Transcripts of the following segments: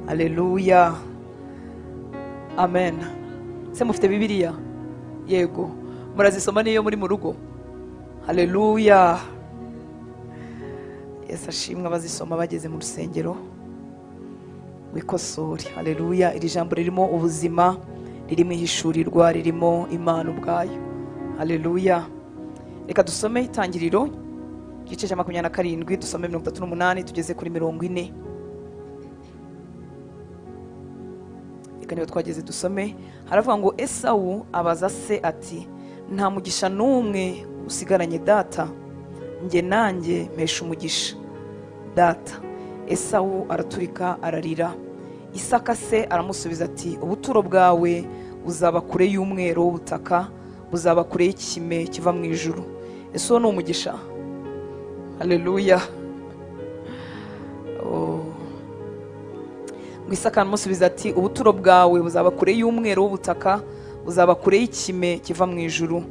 Aleluya, amen. Se mufite Bibiliya? Yego, murazisoma niyo muri mu rugo. Haleluya, Yesu ashimwe. Abazisoma bageze mu rusengero wikosore. Haleluya. Iri jambo ririmo ubuzima, ririmo ihishurirwa, ririmo Imana ubwayo. Haleluya. Reka dusome Itangiriro igice cya 27, dusome 38 tugeze kuri 40. Reka niba twageze dusome. Haravuga ngo: Esawu abaza se ati: "Nta mugisha n'umwe usigaranye data? Njye nanjye mpesha umugisha data." Esawu araturika ararira. Isaka se aramusubiza ati: "Ubuturo bwawe buzaba kure y'umwero w'ubutaka, buzaba kure y'ikime kiva mu ijuru." Ese uwo ni umugisha? Haleluya. Oh. Ngo Isaka aramusubiza ati: "Ubuturo bwawe buzaba kure y'umwero w'ubutaka, buzaba kure y'ikime kiva mu ijuru."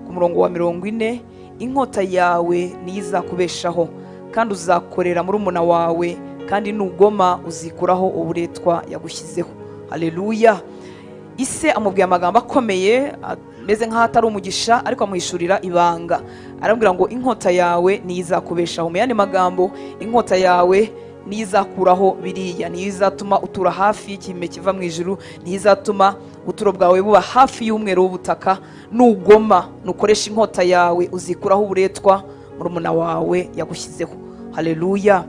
Ku murongo wa 40: "Inkota yawe niyo izakubeshaho, kandi uzakorera murumuna wawe, kandi nugoma uzikuraho uburetwa yagushyizeho." Haleluya. Ise amubwiye amagambo akomeye ameze nk'aho atari umugisha, ariko amuhishurira ibanga. Aramubwira ngo: "Inkota yawe niyo izakubeshaho." Mu yandi magambo, inkota yawe niyo izakuraho biriya, niyo izatuma utura hafi y'ikime kiva mu ijuru, niyo izatuma ubuturo bwawe buba hafi y'umwero w'ubutaka. Nugoma, nukoresha inkota yawe, uzikuraho uburetwa murumuna wawe yagushyizeho. Haleluya.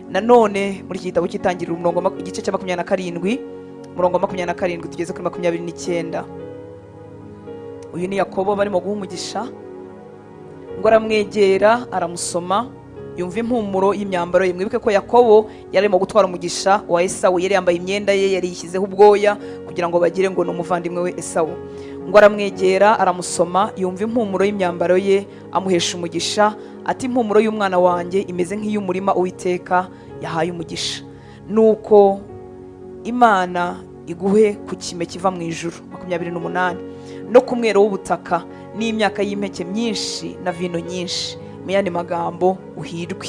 Nanone muri iki gitabo cy'Itangiriro, umurongo igice cya 27, umurongo wa 27 tugeze kuri 29. Uyu ni Yakobo barimo guha umugisha. Ngo aramwegera, aramusoma, yumva impumuro y'imyambaro ye. Mwibuke ko Yakobo yari arimo gutwara umugisha wa Esawu. Yari yambaye imyenda ye, yari yishyizeho ubwoya kugira ngo bagire ngo ni umuvandimwe we Esawu. Ngo aramwegera, aramusoma, yumva impumuro y'imyambaro ye, amuhesha umugisha ati: "Impumuro y'umwana wanjye imeze nk'iy'umurima Uwiteka yahaye umugisha. Nuko Imana iguhe ku kime kiva mu ijuru." 28: "No ku mwero w'ubutaka, n'imyaka y'impeke myinshi na vino nyinshi." Mu yandi magambo, uhirwe.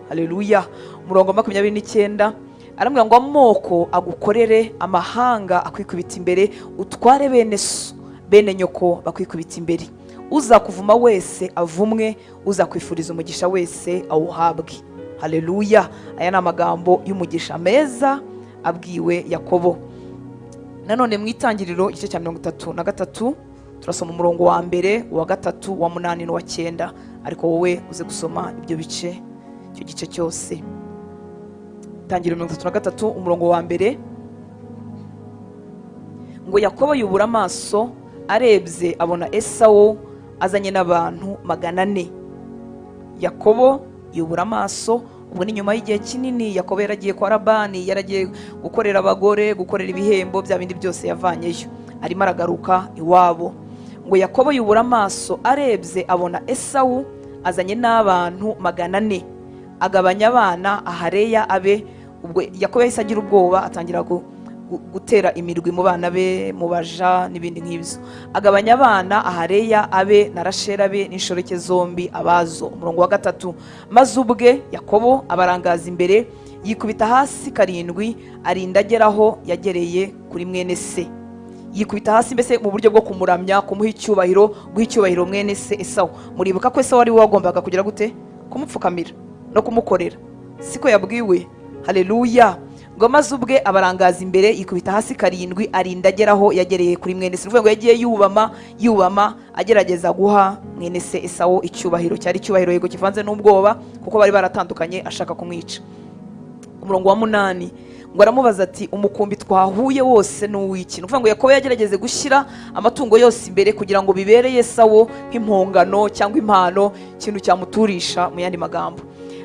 Haleluya. Umurongo wa 29 aramubwira ngo: "Amoko agukorere, amahanga akwikubita imbere. Utware bene so, bene nyoko bakwikubita imbere. Uzakuvuma wese avumwe, uzakwifuriza umugisha wese awuhabwe." Haleluya. Aya ni amagambo y'umugisha meza abwiwe Yakobo. Nanone mu Itangiriro igice cya 33, turasoma umurongo wa mbere, uwa gatatu, uwa munani n'uwa cyenda, ariko wowe uze gusoma ibyo bice, icyo gice cyose. Itangiriro 33, umurongo wa mbere: Ngo Yakobo yubura amaso, arebye abona Esawu azanye n'abantu 400. Yakobo yubura amaso. Ubwo ni nyuma y'igihe kinini Yakobo yaragiye kwa Labani, yaragiye gukorera abagore, gukorera ibihembo, bya bindi byose yavanyeyo, arimo aragaruka iwabo. Ngo Yakobo yubura amaso, arebye abona Esawu azanye n'abantu 400, agabanya abana aha Leya abe. Ubwo Yakobo yahise agira ubwoba, atangira gutera imirwi mu bana be, mu baja n'ibindi nk'ibyo. Agabanya abana aha Leya abe na Rasheli abe n'inshoreke zombi abazo. Umurongo wa gatatu: Maze ubwe Yakobo abarangaza imbere, yikubita hasi karindwi, arinda ageraho yagereye kuri mwene se. Yikubita hasi mbese mu buryo bwo kumuramya, kumuha icyubahiro, guha icyubahiro mwene se Esawu. Muribuka ko Esawu ari we wagombaga kugira gute? Kumupfukamira no kumukorera, siko yabwiwe? Haleluya. Ngo maze ubwe abarangaza imbere, yikubita hasi karindwi, arinda ageraho yagereye kuri mwene se. Ni ukuvuga ngo yagiye yubama, yubama, agerageza guha mwene se Esawu icyubahiro. Cyari icyubahiro yego kivanze n'ubwoba, kuko bari baratandukanye ashaka kumwica. Umurongo wa munani: Ngo aramubaza ati: "Umukumbi twahuye wose ni uw'iki?" Ni ukuvuga ngo Yakobo yagerageze gushyira amatungo yose imbere kugira ngo bibereye Esawu nk'impongano cyangwa impano, ikintu cyamuturisha. Mu yandi magambo,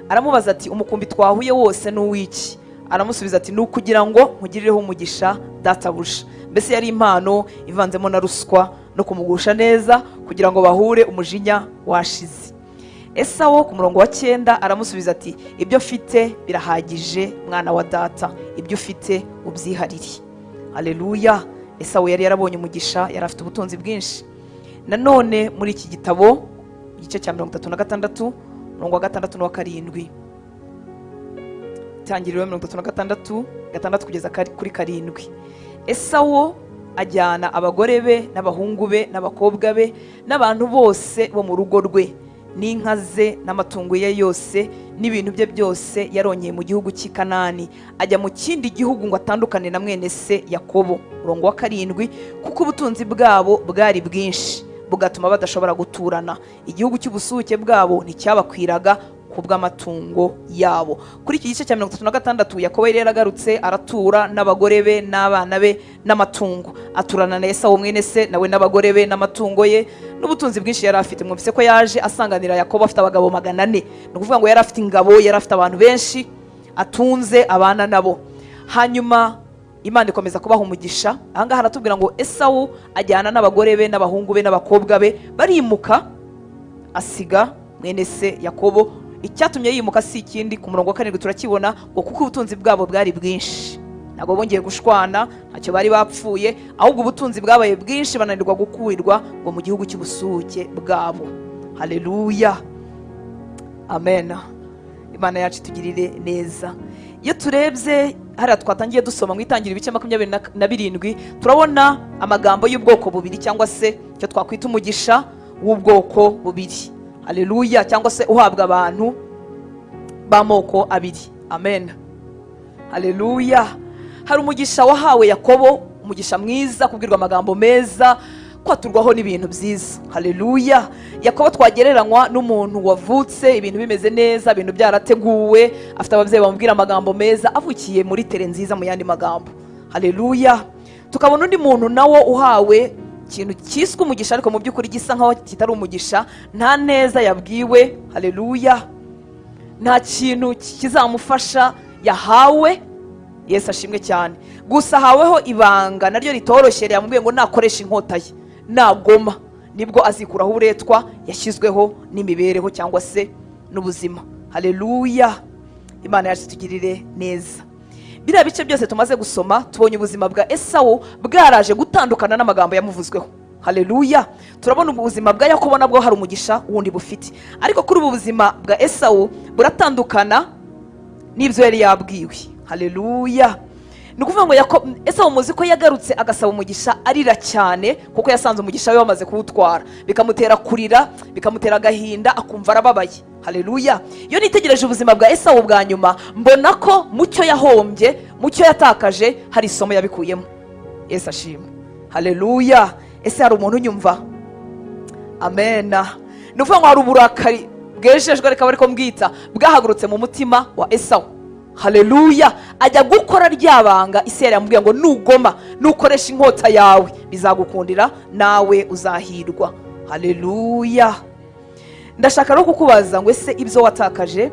aramubaza ati: "Umukumbi twahuye wose ni uw'iki?" Aramusubiza ati: "Ni ukugira ngo nkugirireho umugisha databuja." Mbese yari impano ivanzemo na ruswa no kumugusha neza kugira ngo bahure umujinya washize. Esawu ku murongo wa cyenda aramusubiza ati: "Ibyo mfite birahagije, mwana wa data, ibyo ufite ubyiharire." Haleluya. Esawu yari yarabonye umugisha, yari afite ubutunzi bwinshi. Nanone muri iki gitabo, igice cya 36, umurongo wa gatandatu n'uwa karindwi. Itangiriro 36, Itangiriro 36, 6 kugeza kuri 7. Esawu ajyana abagore be n'abahungu be n'abakobwa be n'abantu bose bo mu rugo rwe n'inka ze n'amatungo ye yose n'ibintu bye byose yarongeye mu gihugu cy'i Kanani, ajya mu kindi gihugu ngo atandukane na mwene se Yakobo. Umurongo wa 7: kuko ubutunzi bwabo bwari bwinshi, bugatuma badashobora guturana, igihugu cy'ubusuhuke bwabo nticyabakwiraga ku bw'amatungo yabo. Kuri iki gice cya 36, Yakobo yari yaragarutse, aratura n'abagore be n'abana be n'amatungo, aturana na Esawu mwene se, nawe n'abagore be n'amatungo ye n'ubutunzi bwinshi yari afite. Mwumvise ko yaje asanganira Yakobo afite abagabo 400, ni ukuvuga ngo yari afite ingabo, yari afite abantu benshi atunze, abana nabo. Hanyuma Imana ikomeza kubaha umugisha. Ahangaha haratubwira ngo Esawu ajyana n'abagore be n'abahungu be n'abakobwa be, barimuka, asiga mwene se Yakobo. Icyatumye yimuka si ikindi, ku murongo wa 7 turakibona ngo kuko ubutunzi bwabo bwari bwinshi. Ntabwo bongeye gushwana, ntacyo bari bapfuye, ahubwo ubutunzi bwabaye bwinshi, bananirwa gukurirwa ngo mu gihugu cy'ubusuhuke bwabo. Haleluya, amen. Imana yacu itugirire neza. Iyo turebye hariya twatangiye dusoma mu Itangira ibice 27, turabona amagambo y'ubwoko bubiri, cyangwa se icyo twakwita umugisha w'ubwoko bubiri. Haleluya. Cyangwa se uhabwa abantu b'amoko abiri. Amen, haleluya. Hari umugisha wahawe Yakobo, umugisha mwiza, kubwirwa amagambo meza, kwaturwaho n'ibintu byiza. Haleluya. Yakobo twagereranywa n'umuntu wavutse ibintu bimeze neza, ibintu byarateguwe, afite ababyeyi bamubwira amagambo meza, avukiye muri tere nziza, mu yandi magambo. Haleluya. Tukabona undi muntu nawo uhawe ikintu cyiswe umugisha, ariko mu by'ukuri gisa nkaho kitari umugisha. Nta neza yabwiwe. Haleluya. Nta kintu kizamufasha yahawe. Yesu ashimwe cyane. Gusa ahaweho ibanga naryo ritoroshye, yamubwiye ngo nakoresha inkota ye, nagoma, nibwo azikuraho uburetwa yashyizweho n'imibereho cyangwa se n'ubuzima. Haleluya. Imana yacu itugirire neza. Biriya bice byose tumaze gusoma, tubonye ubuzima bwa Esawu bwaraje gutandukana n'amagambo yamuvuzweho. Haleluya. Turabona ubuzima bwa Yakobo, nabwo hari umugisha wundi bufite, ariko kuri ubu buzima bwa Esawu buratandukana n'ibyo yari yabwiwe. Haleluya. Ni ukuvuga ngo Esawu muzi ko yagarutse agasaba umugisha arira cyane, kuko yasanze umugisha we wamaze kuwutwara, bikamutera kurira, bikamutera agahinda, akumva arababaye. Haleluya. Iyo nitegereje ubuzima bwa Esawu bwa nyuma, mbona ko mu cyo yahombye, mu cyo yatakaje, hari isomo yabikuyemo. Yesu ashimwe. Haleluya. Ese hari umuntu unyumva? Amena. Ni ukuvuga ngo hari uburakari bwejejwe, reka ariko mbwita, bwahagurutse mu mutima wa Esawu. Haleluya. Ajya gukora rya banga isi yari yamubwiye ngo nugoma, nukoresha inkota yawe, bizagukundira, nawe uzahirwa. Haleluya. Ndashaka no kukubaza ngo ese ibyo watakaje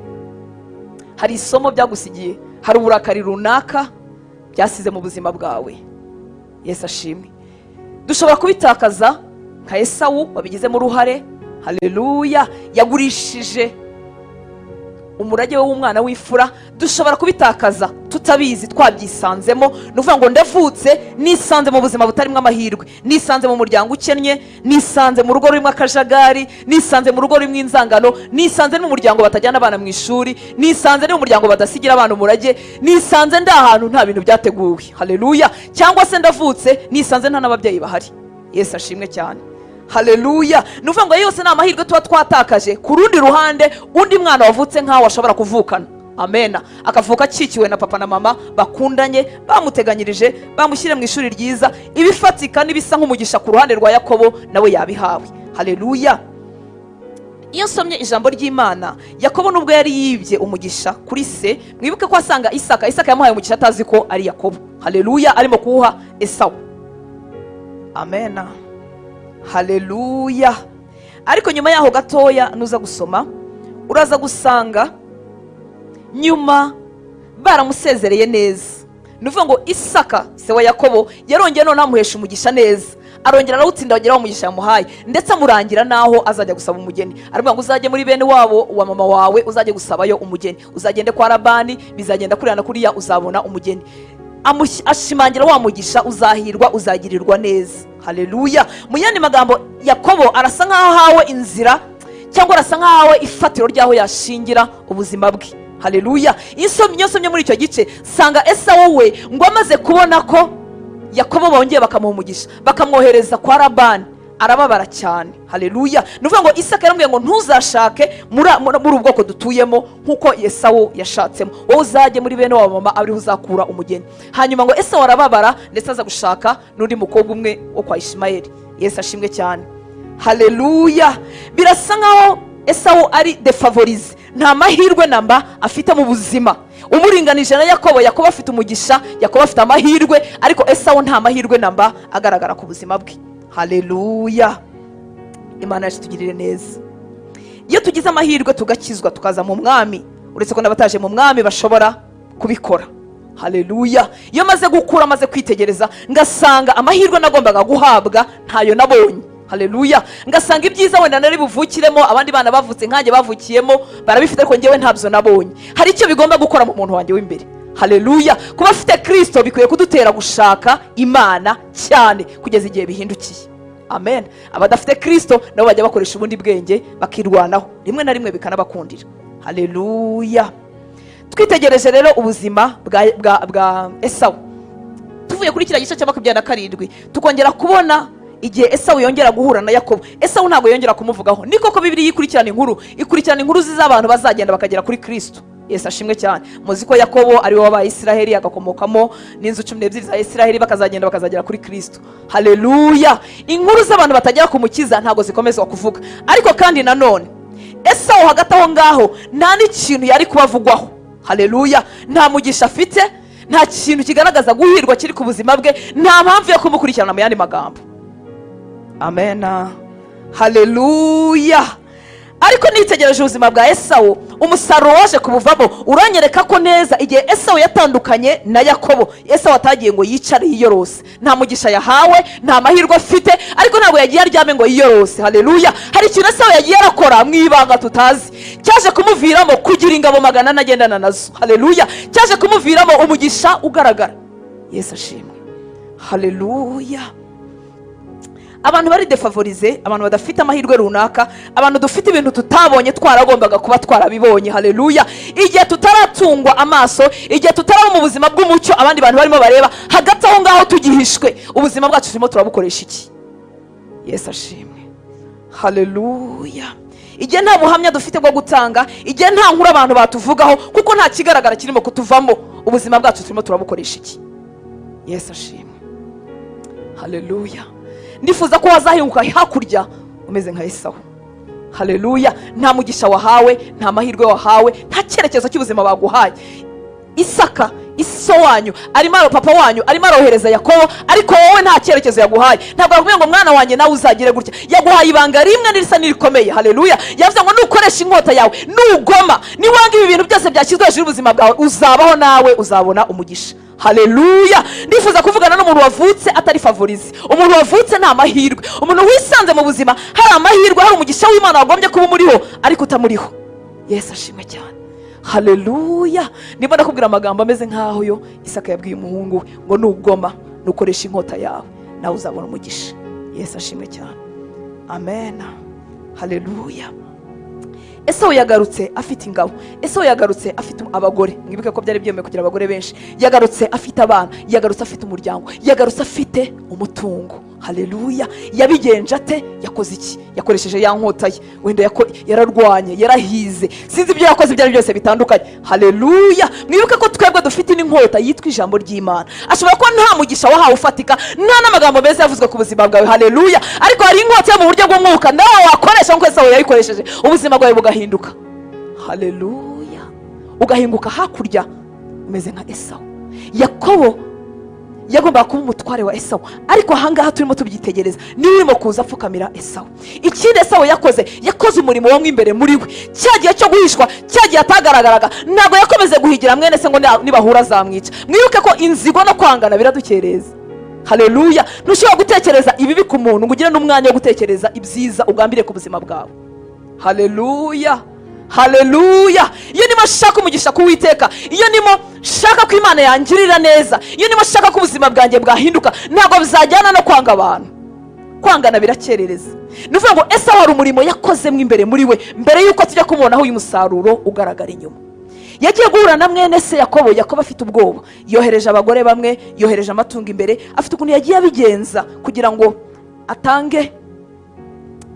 hari isomo byagusigiye? Hari uburakari runaka byasize mu buzima bwawe? Yesu ashimwe. Dushobora kubitakaza nka Esawu wabigizemo uruhare. Haleluya. Yagurishije umurage we w'umwana w'imfura. Dushobora kubitakaza tutabizi, twabyisanzemo. Ni ukuvuga ngo ndavutse, nisanze mu buzima butarimo amahirwe, nisanze mu muryango ukennye, nisanze mu rugo rurimo akajagari, nisanze mu rugo rurimo inzangano, nisanze no mu muryango batajyana abana mu ishuri, nisanze no mu muryango badasigira abana umurage, nisanze ndi ahantu nta bintu byateguwe. Haleluya. Cyangwa se ndavutse, nisanze nta n'ababyeyi bahari. Yesu ashimwe cyane. Haleluya. Ni ukuvuga ngo ayo yose ni amahirwe tuba twatakaje. Ku rundi ruhande, undi mwana wavutse nk'aho ashobora kuvukana, amena, akavuka akikiwe na papa na mama bakundanye, bamuteganyirije, bamushyire mu ishuri ryiza, ibifatika n'ibisa nk'umugisha ku ruhande rwa Yakobo nawe yabihawe. Haleluya. Iyo nsomye ijambo ry'Imana, Yakobo nubwo yari yibye umugisha kuri se, mwibuke ko asanga Isaka, Isaka yamuhaye umugisha atazi ko ari Yakobo. Haleluya. Arimo kuwuha Esawu. Amena, haleluya. Ariko nyuma yaho gatoya, nuza gusoma, uraza gusanga nyuma baramusezereye neza. Ni ukuvuga ngo Isaka se wa Yakobo yarongeye none amuhesha umugisha neza, arongera arawutsinda, bageraho umugisha yamuhaye, ndetse amurangira n'aho azajya gusaba umugeni. Aravuga ngo uzajye muri bene wabo wa mama wawe, uzajye gusabayo umugeni, uzagende kwa Labani, bizagenda kuriya na kuriya, uzabona umugeni. Ashimangira wa mugisha: uzahirwa, uzagirirwa neza. Haleluya. Mu yandi magambo, Yakobo arasa nk'aho ahawe inzira, cyangwa arasa nk'aho ahawe ifatiro ry'aho yashingira ubuzima bwe. Haleluya! Iyo nsomye muri icyo gice, nsanga Esawu we ngo amaze kubona ko Yakobo bongeye bakamuha umugisha, bakamwohereza kwa Labani, arababara cyane. Haleluya! Ni ukuvuga ngo Isaka yaramubwiye ngo ntuzashake muri ubu bwoko dutuyemo nk'uko Esawu yashatsemo, wowe uzajye muri bene wabo mama, ariho uzakura umugeni. Hanyuma ngo Esawu arababara, ndetse aza gushaka n'undi mukobwa umwe wo kwa Ishimayeli. Yesu ashimwe cyane. Haleluya! Birasa nkaho Esawu ari défavorisé, nta mahirwe namba afite mu buzima umuringanije na Yakobo. Yakobo afite umugisha, Yakobo afite amahirwe, ariko Esawu nta mahirwe namba agaragara ku buzima bwe. Haleluya! Imana yacu tugirire neza. Iyo tugize amahirwe tugakizwa, tukaza mu Mwami, uretse ko n'abataje mu Mwami bashobora kubikora. Haleluya! Iyo maze gukura, maze kwitegereza, ngasanga amahirwe nagombaga guhabwa ntayo nabonye. Haleluya! Ngasanga ibyiza wenda nari buvukiremo, abandi bana bavutse nkanjye bavukiyemo barabifite, ariko ngewe ntabyo nabonye, hari icyo bigomba gukora mu muntu wanjye w'imbere. Haleluya! Kuba afite Kirisito bikwiye kudutera gushaka Imana cyane kugeza igihe bihindukiye. Amen. Abadafite Kirisito nabo bajya bakoresha ubundi bwenge bakirwanaho, rimwe na rimwe bikanabakundira. Haleluya! Twitegereje rero ubuzima bwa Esawu, tuvuye kuri kiriya gice cya 27, tukongera kubona igihe Esawu yongera guhura na Yakobo, Esawu ntabwo yongera kumuvugaho. Ni koko Bibiliya ikurikirana inkuru, ikurikirana inkuru z'abantu bazagenda bakagera kuri Kirisito. Yesu ashimwe cyane. Muzi ko Yakobo ari we wabaye Isiraheli, agakomokamo n'inzu 12 za Isiraheli, bakazagenda bakazagera kuri Kirisito. Haleluya! Inkuru z'abantu batagera ku Mukiza ntabwo zikomezwa kuvuga. Ariko kandi nanone Esawu hagati aho ngaho nta n'ikintu yari kubavugwaho. Haleluya! Nta mugisha afite, nta kintu kigaragaza guhirwa kiri ku buzima bwe, nta mpamvu yo kumukurikirana mu yandi magambo. Amena, haleluya! Ariko nitegereje ubuzima bwa Esawu, umusaruro waje kubuvamo uranyereka ko neza igihe Esawu yatandukanye na Yakobo, Esawu atagiye ngo yicare yiyorose. Nta mugisha yahawe, nta mahirwe afite, ariko ntabwo yagiye aryame ngo yiyorose. Haleluya! Hari ikintu Esawu yagiye arakora mu ibanga tutazi, cyaje kumuviramo kugira ingabo 400 agendana nazo. Haleluya! Cyaje kumuviramo umugisha ugaragara. Yesu ashimwe. Haleluya! Abantu bari défavorisés, abantu badafite amahirwe runaka, abantu dufite ibintu tutabonye twaragombaga kuba twarabibonye. Haleluya! Igihe tutaratungwa amaso, igihe tutaraba mu buzima bw'umucyo abandi bantu barimo bareba, hagati aho ngaho tugihishwe, ubuzima bwacu turimo turabukoresha iki? Yesu ashimwe. Haleluya! Igihe nta buhamya dufite bwo gutanga, igihe nta nkuru abantu batuvugaho kuko nta kigaragara kirimo kutuvamo, ubuzima bwacu turimo turabukoresha iki? Yesu ashimwe. Haleluya! Ndifuza ko wazahinguka hakurya umeze nka Esawu. Haleluya! Nta mugisha wahawe, nta mahirwe wahawe, nta cyerekezo cy'ubuzima baguhaye. Isaka iso wanyu arimo, papa wanyu arimo arohereza Yakobo, ariko wowe nta cyerekezo yaguhaye. Ntabwo yakubwiye ngo mwana wanjye nawe uzagire gutya. Yaguhaye ibanga rimwe n'irisa n'irikomeye. Haleluya! Yavuze ngo nukoresha inkota yawe, nugoma, niwanga ibi bintu byose byashyizwe hejuru y'ubuzima bwawe, uzabaho, nawe uzabona umugisha. Haleluya! Ndifuza kuvugana n'umuntu wavutse atari favorisé, umuntu wavutse nta mahirwe, umuntu wisanze mu buzima hari amahirwe, hari umugisha w'Imana wagombye kuba umuriho ariko utamuriho. Yesu ashimwe cyane. Haleluya! Ndimo ndakubwira amagambo ameze nk'aho yo Isaka yabwiye umuhungu we ngo nugoma, nukoresha inkota yawe, nawe uzabona umugisha. Yesu ashimwe cyane. Amen, haleluya! Esawu yagarutse afite ingabo, Esawu yagarutse afite abagore. Mwibuke ko byari byemewe kugira abagore benshi. Yagarutse afite abana, yagarutse afite umuryango, yagarutse afite umutungo. Haleluya! Yabigenje ate? Yakoze iki? Yakoresheje ya nkota ye. Wenda yararwanye, yarahize, sinzi ibyo yakoze ibyo ari byo byose bitandukanye. Haleluya! Mwibuke ko twebwe dufite n'inkota yitwa ijambo ry'Imana. Ashobora kuba nta mugisha wahawe ufatika, nta n'amagambo meza yavuzwe ku buzima bwawe. Haleluya! Ariko hari inkota yo mu buryo bw'umwuka nawe wakoresha nk'uko Esawu yayikoresheje, ubuzima bwawe bugahinduka. Haleluya! Ugahinguka hakurya umeze nka Esawu. Yakobo yagombaga kuba umutware wa Esawu, ariko ahangaha turimo tubyitegereza niwe urimo kuza apfukamira Esawu. Ikindi Esawu yakoze, yakoze umurimo wo mo imbere muri we. Cya gihe cyo guhishwa, cya gihe atagaragaraga, ntabwo yakomeze guhigira mwene se ngo nibahura azamwica. Mwibuke ko inzigo no kwangana biradukereza. Haleluya! Ntushobora gutekereza ibibi ku muntu ngo ugire n'umwanya wo gutekereza ibyiza ugambiriye ku buzima bwawe. Haleluya, haleluya! Iyo ndimo nshaka umugisha ku Witeka, iyo ndimo nshaka ko Imana yangirira neza, iyo ndimo nshaka ko ubuzima bwanjye bwahinduka, ntabwo bizajyana no kwanga abantu. Kwangana birakerereza. Ni ukuvuga ngo ese hari umurimo yakozemo imbere muri we mbere y'uko tujya kumubonaho uyu musaruro ugaragara inyuma. Yagiye guhura na mwene se Yakobo. Yakobo afite ubwoba, yohereje abagore bamwe, yohereje amatungo imbere, afite ukuntu yagiye abigenza kugira ngo atange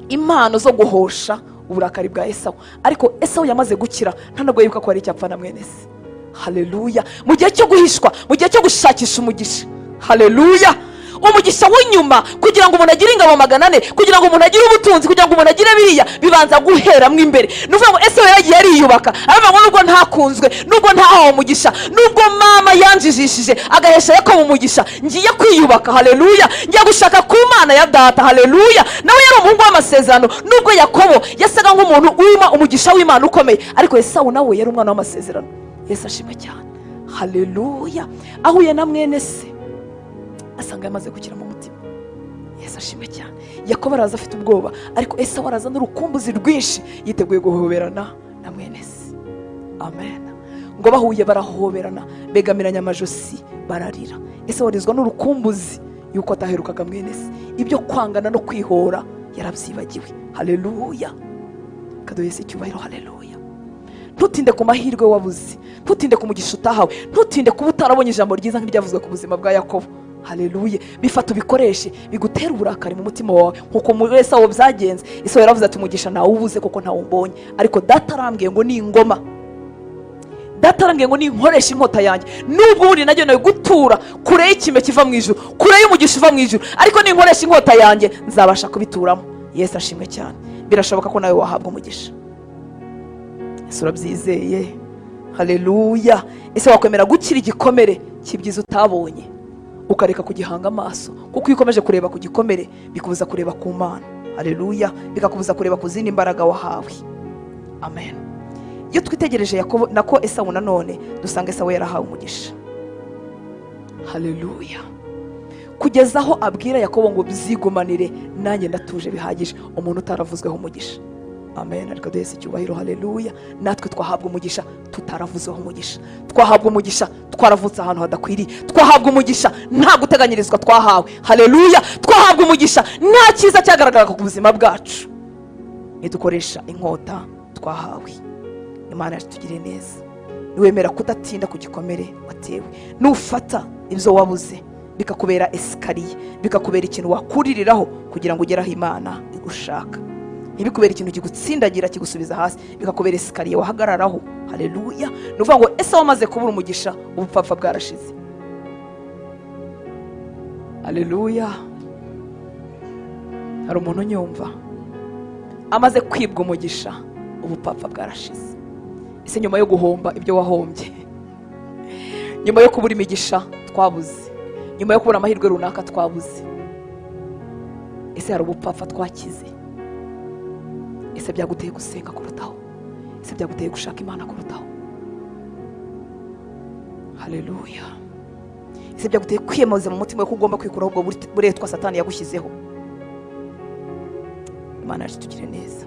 impano zo guhosha uburakari bwa Esawu. Ariko Esawu yamaze gukira, nta nubwo yibuka ko hari icyo apfa na mwene se. Haleluya! Mu gihe cyo guhishwa, mu gihe cyo gushakisha umugisha, haleluya, umugisha w'inyuma, kugira ngo umuntu agire ingabo 400, kugira ngo umuntu agire ubutunzi, kugira ngo umuntu agire biriya, bibanza guheramo imbere. Ni ukuvuga ngo Esawu yaragiye ariyubaka, aravuga ngo nubwo ntakunzwe, nubwo ntahawe umugisha, nubwo mama yanjijishije agahesha Yakobo umugisha, ngiye kwiyubaka. Haleluya! Ngiye gushaka ku Mana ya data. Haleluya! Nawe yari umuhungu w'amasezerano. Nubwo Yakobo yasaga nk'umuntu wima umugisha w'Imana ukomeye, ariko Esawu nawe yari umwana w'amasezerano. Yesu ashimwe cyane. Haleluya! Ahuye na mwene se, asanga yamaze gukira mu mutima. Yesu ashimwe cyane. Yakobo araza afite ubwoba, ariko Esawu araza n'urukumbuzi rwinshi, yiteguye guhoberana na mwene se. Amen. Ngo bahuye barahoberana, begamiranya amajosi, bararira. Esawu arizwa n'urukumbuzi yuko ataherukaga mwene se. Ibyo kwangana no kwihora yarabyibagiwe. Haleluya! Kaduhe Yesu icyubahiro. Haleluya! Ntutinde ku mahirwe wabuze, ntutinde ku mugisha utahawe, ntutinde kuba utarabonye ijambo ryiza nk'iryavuzwe ku buzima bwa Yakobo. Haleluya! Bifata ubikoreshe, bigutere uburakari mu mutima wawe nkuko muri Esawu byagenze. Esawu yaravuze ati: "Umugisha ntawubuze kuko ntawumbonye, ariko data arambwiye ngo ni ingoma, data arambwiye ngo ninkoresha inkota yanjye, nubwo ubundi nagenewe gutura kure y'ikime kiva mu ijuru, kure y'umugisha uva mu ijuru, ariko ninkoresha inkota yanjye nzabasha kubituramo." Yesu ashimwe cyane. Birashoboka ko nawe wahabwa umugisha. Ese urabyizeye? Haleluya! Ese wakwemera gukira igikomere cy'ibyiza utabonye, ukareka kugihanga amaso? Kuko iyo ukomeje kureba ku gikomere, bikubuza kureba ku Mana. Haleluya! Bikakubuza kureba ku zindi mbaraga wahawe. Amen. Iyo twitegereje Yakobo, nako Esawu nanone, dusanga Esawu yarahawe umugisha. Haleluya! Kugeza aho abwira Yakobo ngo: "Byigumanire, nanjye ndatuje bihagije." Umuntu utaravuzweho umugisha. Amen. Ariko duhese icyubahiro. Haleluya! Natwe twahabwa umugisha tutaravuzweho umugisha, twahabwa umugisha twaravutse ahantu hadakwiriye, twahabwa umugisha nta guteganyirizwa twahawe. Haleluya! Twahabwa umugisha nta cyiza cyagaragaraga ku buzima bwacu, nidukoresha inkota twahawe. Imana yacu tugire neza. Niwemera kudatinda ku gikomere watewe, nufata ibyo wabuze bikakubera escalier, bikakubera ikintu wakuririraho kugira ngo ugere aho Imana igushaka, ntibikubere ikintu kigutsindagira kigusubiza hasi, bikakubera escalier wahagararaho. Haleluya! Ni ukuvuga ngo ese wamaze kubura umugisha, ubupfapfa bwarashize. Haleluya! Hari umuntu unyumva? Amaze kwibwa umugisha, ubupfapfa bwarashize. Ese nyuma yo guhomba ibyo wahombye, nyuma yo kubura imigisha twabuze, nyuma yo kubura amahirwe runaka twabuze, ese hari ubupfapfa twakize? Ese byaguteye gusenga kurutaho? Ese byaguteye gushaka Imana kurutaho? Haleluya! Ese byaguteye kwiyemeza mu mutima ko ugomba kwikuraho ubwo buretwa Satani yagushyizeho? Imana yacu tugire neza.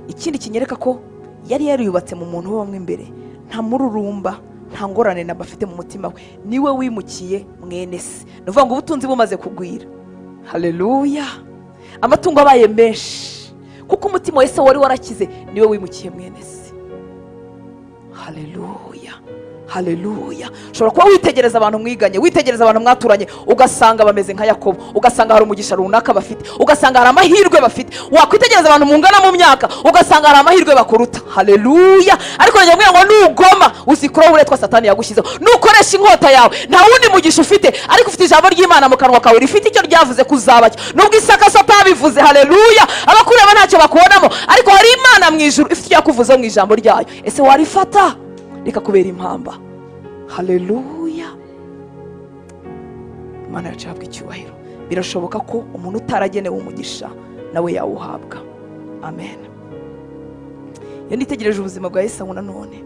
Ikindi kinyereka ko yari yariyubatse mu muntu we mo imbere, nta mururumba, nta ngorane namba afite mu mutima we, niwe wimukiye mwene se. Ni ukuvuga ngo ubutunzi bumaze kugwira, haleluya, amatungo abaye menshi, kuko umutima wa Esawu wari warakize, niwe wimukiye mwene se. Haleluya, haleluya! Ushobora kuba witegereza abantu mwiganye, witegereza abantu mwaturanye, ugasanga bameze nka Yakobo, ugasanga hari umugisha runaka bafite, ugasanga hari amahirwe bafite. Wakwitegereza abantu mungana mu myaka, ugasanga hari amahirwe bakuruta. Haleluya! Ariko njya ngo nugoma uzikuraho uburetwa Satani yagushyizeho, nukoresha inkota yawe. Nta wundi mugisha ufite, ariko ufite ijambo ry'Imana mu kanwa kawe rifite icyo ryavuze ko uzaba cyo, nubwo Isaka so atabivuze. Haleluya! Abakureba ntacyo bakubonamo, ariko hari Imana mu ijuru ifite icyo yakuvuzeho mu ijambo ryayo. Ese warifata rikakubera impamba? Haleluya! Imana yacu ihabwa icyubahiro. Birashoboka ko umuntu utaragenewe umugisha nawe yawuhabwa. Amen. Iyo nitegereje ubuzima bwa Esawu nanone,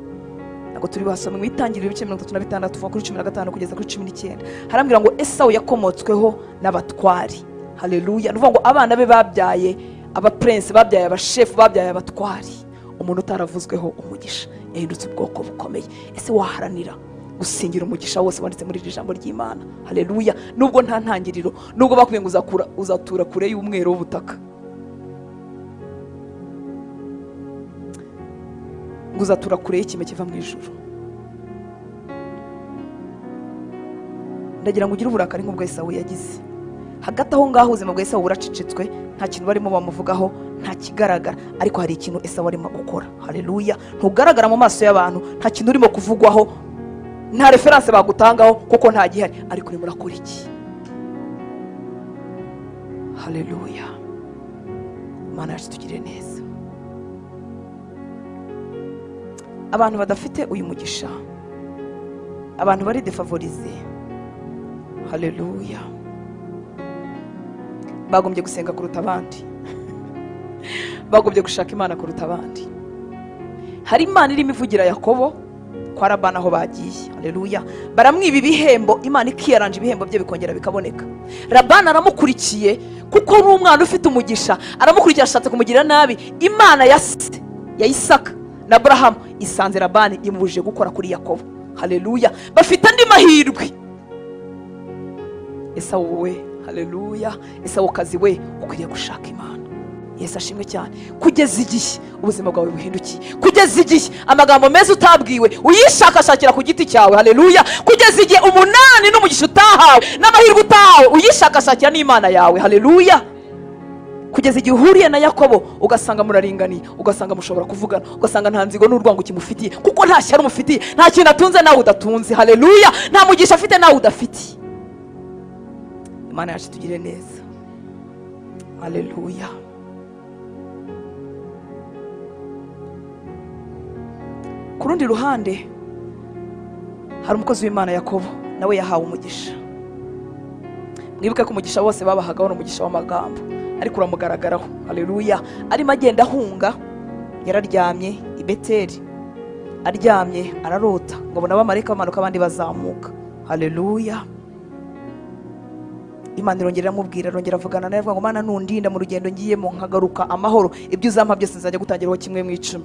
ntabwo turi buhasome, mu Itangiriro ibice 36, kuva kuri 15 kugeza kuri 19, harambwira ngo Esawu yakomotsweho n'abatwari. Haleluya! Ni ukuvuga ngo abana be babyaye abapurensi, babyaye abashefu, babyaye abatwari. Umuntu utaravuzweho umugisha yahindutse ubwoko bukomeye. Ese waharanira gusingira umugisha wose wanditse muri iri jambo ry'Imana? Haleluya! Nubwo nta ntangiriro, nubwo bakubwiye ngo uzatura kure y'umweru w'ubutaka. Ngo uzatura kure y'ikime kiva mu ijuru. Ndagira ngo ugire uburakari nk'ubwo Esawu yagize. Hagati aho ngaho ubuzima bwa Esawu buracecetswe, nta kintu barimo bamuvugaho, nta kigaragara, ariko hari ikintu Esawu arimo gukora. Haleluya. Ntugaragara mu maso y'abantu, nta kintu urimo kuvugwaho, nta reference bagutangaho kuko nta gihari, ariko urimo urakora iki? Haleluya. Imana yacu tugire neza. Abantu badafite uyu mugisha, abantu bari defavorize, haleluya, bagombye gusenga kuruta abandi, bagombye gushaka Imana kuruta abandi. Hari Imana irimo ivugira Yakobo kwa Labani aho bagiye, haleluya, baramwiba ibihembo, Imana ikiyaranja ibihembo bye bikongera bikaboneka. Labani aramukurikiye kuko ni umwana ufite umugisha, aramukurikiye ashatse kumugirira nabi. Imana ya se ya Isaka na Aburahamu isanze Labani imubujije gukora kuri Yakobo. Haleluya, bafite andi mahirwe. Esawu we, haleluya, Esawu kazi we, ukwiriye gushaka Imana. Yesu ashimwe cyane. Kugeza igihe ubuzima bwawe buhindukiye, kugeza igihe amagambo meza utabwiwe uyishakashakira ku giti cyawe, haleluya, kugeza igihe umunani n'umugisha utahawe n'amahirwe utahawe uyishakashakira n'Imana yawe, haleluya, kugeza igihe uhuriye na Yakobo ugasanga muraringaniye, ugasanga mushobora kuvugana, ugasanga nta nzigo n'urwango kimufitiye, kuko nta shyari umufitiye, nta kintu atunze nawe udatunze, haleluya, nta mugisha afite nawe udafitiye. Imana yacu tugire neza, haleluya. Ku rundi ruhande hari umukozi w'Imana Yakobo, nawe yahawe umugisha. Mwibuke ko umugisha bose babahagaho ni umugisha w'amagambo, ariko uramugaragaraho, haleluya. Arimo agenda ahunga, yararyamye i Beteli, aryamye ararota ngo abona abamarayika bamanuka abandi bazamuka, haleluya. Imana irongera iramubwira, arongera avugana nawe, avuga ngo Mana nundinda mu rugendo ngiyemo nkagaruka amahoro, ibyo uzampa byose nzajya gutangiraho kimwe mu 10.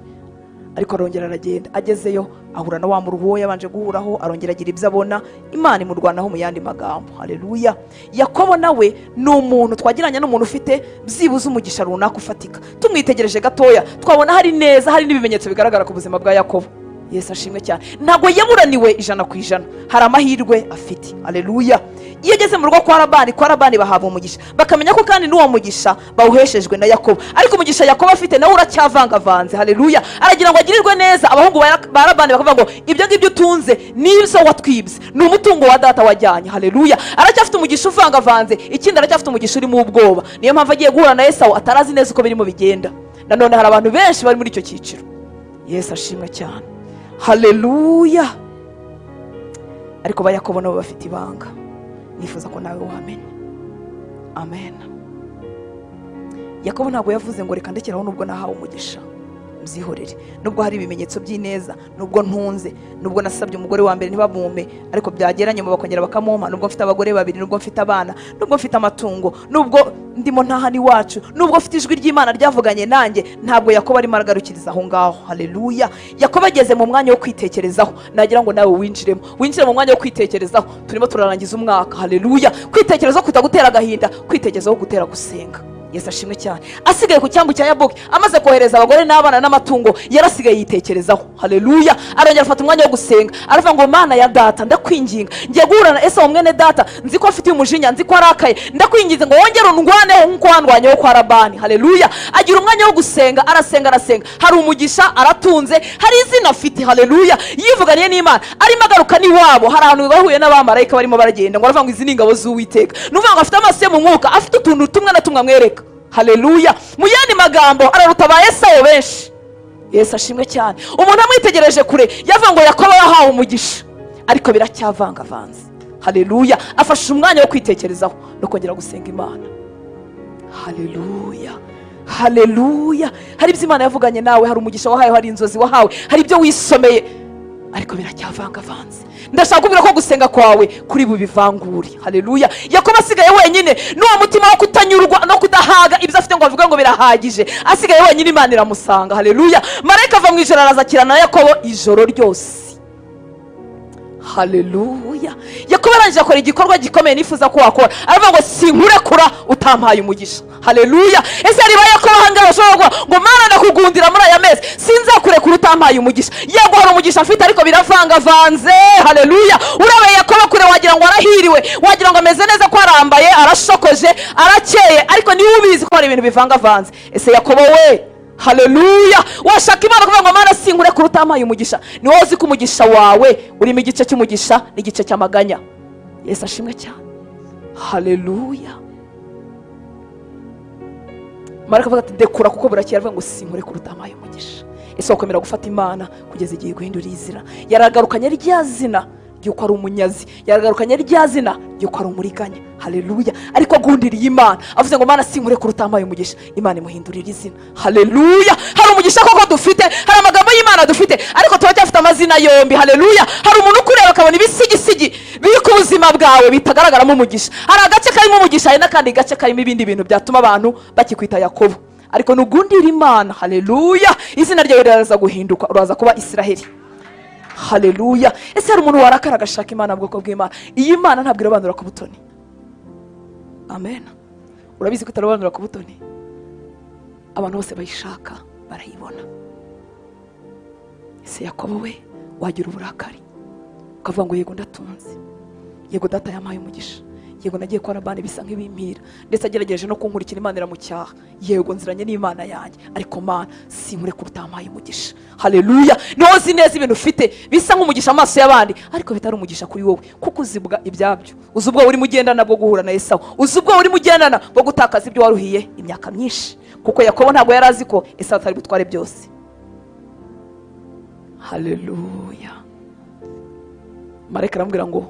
Ariko arongera aragenda, agezeyo ahura na wa muruho yabanje guhuraho, arongera agira ibyo abona, Imana imurwanaho mu yandi magambo, haleluya. Yakobo nawe ni umuntu twagiranye n'umuntu ufite byibuze umugisha runaka ufatika. Tumwitegereje gatoya twabona hari neza, hari n'ibimenyetso bigaragara ku buzima bwa Yakobo. Yesu ashimwe cyane. Ntabwo yaburaniwe 100%, hari amahirwe afite, haleluya. Iyo ageze mu rugo kwa Labani, kwa Labani bahabwa umugisha, bakamenya ko kandi n'uwo mugisha bawuheshejwe na Yakobo. Ariko umugisha Yakobo afite nawe uracyavangavanze, haleluya. Aragira ngo agirirwe neza, abahungu ba Labani bakavuga ngo ibyo ngibyo utunze nibyo watwibye, ni umutungo wa data wajyanye, haleluya. Aracyafite umugisha uvangavanze, ikindi aracyafite umugisha urimo ubwoba. Niyo mpamvu agiye guhura na Esawu atarazi neza uko birimo bigenda. Nanone hari abantu benshi bari muri icyo cyiciro. Yesu ashimwe cyane, haleluya. Ariko ba Yakobo nabo bafite ibanga nifuza ko nawe wamenya. Amen. Yakobo ntabwo yavuze ngo reka ndekeraho nubwo nahawe umugisha mbyihorere, nubwo hari ibimenyetso by'ineza, nubwo ntunze, nubwo nasabye umugore wa mbere ntibamumpe, ariko byagera nyuma bakongera bakamumpa, nubwo mfite abagore babiri, nubwo mfite abana, nubwo mfite amatungo, nubwo ndimo ntaha n'iwacu, nubwo mfite ijwi ry'Imana ryavuganye nanjye. Ntabwo Yakobo arimo aragarukiriza aho ngaho, haleluya. Yakobo ageze mu mwanya wo kwitekerezaho. Nagira ngo nawe winjiremo, winjire mu mwanya wo kwitekerezaho. Turimo turarangiza umwaka, haleluya. Kwitekerezaho kutagutera agahinda, kwitekerezaho gutera gusenga. Yesu ashimwe cyane. Asigaye ku cyambu cya Yaboki, amaze kohereza abagore n'abana n'amatungo, yarasigaye yitekerezaho, haleluya. Arongera afata umwanya wo gusenga, aravuga ngo Mana ya data ndakwinginga, ngiye guhura na Esawu mwene data, nzi ko afite umujinya, nzi ko arakaye, ndakwinginze ngo wongere undwaneho nk'uko wandwanyeho kwa Labani, haleluya. Agira umwanya wo gusenga, arasenga, arasenga. Hari umugisha, aratunze, hari izina afite, haleluya. Yivuganiye n'Imana, arimo agaruka n'iwabo, hari ahantu bahuye n'abamarayika barimo baragenda, ngo aravuga ngo izi ni ingabo z'Uwiteka. Ni ukuvuga ngo afite amaso yo mu mwuka, afite utuntu tumwe na tumwe amwereka, haleluya. Mu yandi magambo araruta ba Esawu benshi. Yesu ashimwe cyane. Umuntu amwitegereje kure yavuga ngo Yakobo yahawe umugisha, ariko biracyavangavanze, haleluya. Afashe umwanya wo kwitekerezaho no kongera gusenga Imana, haleluya, haleluya. Hari ibyo Imana yavuganye nawe, hari umugisha wahawe, hari inzozi wahawe, hari ibyo wisomeye, ariko biracyavangavanze. Ndashaka kubwira ko gusenga kwawe kuri bubivangure, haleluya. Yakobo asigaye wenyine n'uwo mutima wo kutanyurwa no kudahaga ibyo afite ngo avuge ngo birahagije, asigaye wenyine Imana iramusanga, haleluya. Marayika ava mu ijoro araza akirana na Yakobo ijoro ryose, Haleluya. Yakobo arangije akora igikorwa gikomeye nifuza ko wakora, aravuga ngo sinkurekura utampaye umugisha. Haleluya. Ese hari ba Yakobo ahangaha bashobora kuvuga ngo Mana, ndakugundira muri aya mezi, sinzakurekura utampaye umugisha? Yego, hari umugisha mfite, ariko biravangavanze. Haleluya. Urabaye Yakobo kure wagira ngo arahiriwe, wagira ngo ameze neza, ko arambaye, arashokoje, arakeye, ariko niwe ubizi ko hari ibintu bivangavanze. Ese Yakobo we, haleluya, washaka Imana kuvuga ngo Mana, sinkurekura utampaye umugisha? Ni wowe uzi ko umugisha wawe urimo igice cy'umugisha n'igice cy'amaganya. Yesu ashimwe cyane. Haleluya. Marayika avuga ati ndekura kuko burakeye. Aravuga ngo sinkurekura utampaye umugisha. Ese wakwemera gufata Imana kugeza igihe guhindura izina? Yaragarukanye rya zina ry'uko ari umunyazi, yaragarukanye rya zina ry'uko ari umuriganya. Haleluya. Ariko agundiriye Imana, avuze ngo Mana, sinkurekura utampaye umugisha, Imana imuhindurira izina. Haleluya. Hari umugisha koko dufite, hari amagambo y'Imana dufite, ariko turacyafite amazina yombi. Haleluya. Hari umuntu ukureba akabona ibisigisigi biri ku buzima bwawe bitagaragaramo umugisha. Hari agace karimo umugisha, hari n'akandi gace karimo ibindi bintu byatuma abantu bakikwita Yakobo. Ariko nugundira Imana, haleluya, izina ryawe riraza guhinduka, uraza kuba Isiraheli. Haleluya. Ese hari umuntu warakara agashaka Imana? Bwoko bw'Imana, iyi Mana ntabwo irobanura ku butoni. Amen. Urabizi ko itarobanura ku butoni, abantu bose bayishaka barayibona. Ese Yakobo we, wagira uburakari ukavuga ngo yego ndatunze, yego data yampaye umugisha, yego nagiye kwa Labani bisa nk'ibimpira, ndetse agerageje no kunkurikira Imana iramucyaha, yego nziranye n'Imana yanjye, ariko Mana, sinkurekura utampaye umugisha? Haleluya. Niwo uzi neza ibintu ufite bisa nk'umugisha amaso y'abandi, ariko bitari umugisha kuri wowe, kuko uzibwa ibyabyo. Uzi ubwo urimo ugendana bwo guhura na Esawu, uzi ubwo urimo ugendana bwo gutakaza ibyo waruhiye imyaka myinshi, kuko Yakobo ntabwo yari azi ko Esawu atari butware byose. Haleluya. Marayika aramubwira ngo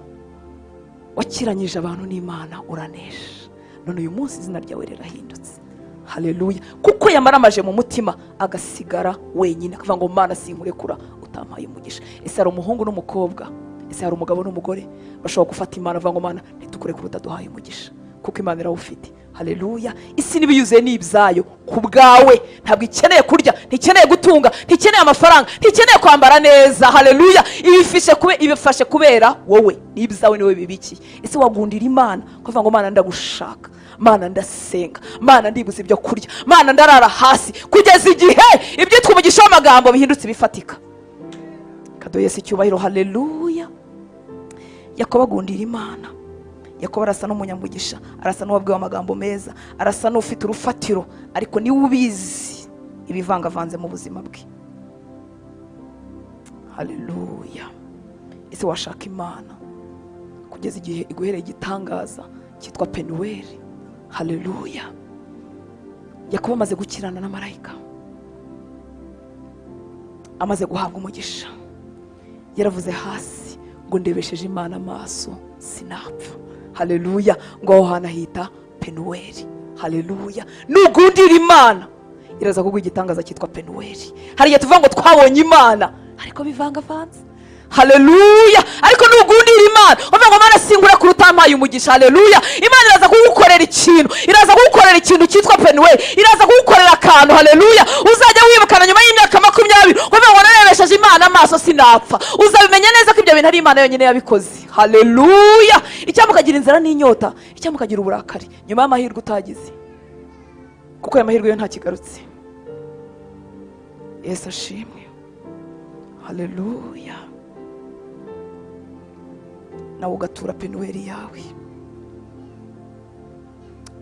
wakiranyije abantu n'Imana uranesha, none uyu munsi izina ryawe rirahindutse. Haleluya. Kuko yamaramaje mu mutima, agasigara wenyine, akavuga ngo Mana, sinkurekura utampaye umugisha. Ese hari umuhungu n'umukobwa, ese hari umugabo n'umugore bashobora gufata Imana bavuga ngo Mana, ntitukurekure utaduhaye umugisha? Kuko Imana irawufite. Haleluya. Isi n'ibiyuzuye ni ibyayo. Ku bwawe ntabwo ikeneye kurya, ntikeneye gutunga, ntikeneye amafaranga, ntikeneye kwambara neza. Haleluya. Ibifashe kubera wowe, ni ibyawe, niwe bibikiye. Ese wagundira Imana ukavuga ngo Mana, ndagushaka, Mana, ndasenga, Mana, ndibuze ibyo kurya, Mana, ndarara hasi, kugeza igihe ibyitwa umugisha w'amagambo bihindutse ibifatika? Kaduhe Yesu icyubahiro. Haleluya. Yakobo agundira Imana. Yakobo arasa n'umunyamugisha, arasa n'uwabwiwe amagambo meza, arasa n'ufite urufatiro, ariko niwe ubizi ibivangavanze mu buzima bwe. Haleluya. Ese washaka Imana kugeza igihe iguhereye igitangaza cyitwa Penuweli? Haleluya. Yakobo amaze gukirana na marayika, amaze guhabwa umugisha, yaravuze hasi ngo ndebesheje Imana amaso sinapfa. Haleluya. Ngo aho hantu ahita Penuweli. Haleluya. Nugundira Imana, iraza kuguha igitangaza cyitwa Penuweli. Hari igihe tuvuga ngo twabonye Imana, ariko bivangavanze. Haleluya. Ariko nugundira Imana uvuga ngo Mana, sinkurekura utampaye umugisha, haleluya, Imana iraza kugukorera ikintu, iraza kugukorera ikintu cyitwa Penuweli, iraza kugukorera akantu, haleluya, uzajya wibukana nyuma y'imyaka 20, uvuga ngo narebesheje Imana amaso sinapfa. Uzabimenya neza ko ibyo bintu ari Imana yonyine yabikoze. Haleluya. Icyampa ukagira inzara n'inyota, icyampa ukagira uburakari nyuma y'amahirwe utagize, kuko aya mahirwe yo ntakigarutse. Yesu ashimwe. Haleluya. Nawe ugatura Penuweli yawe.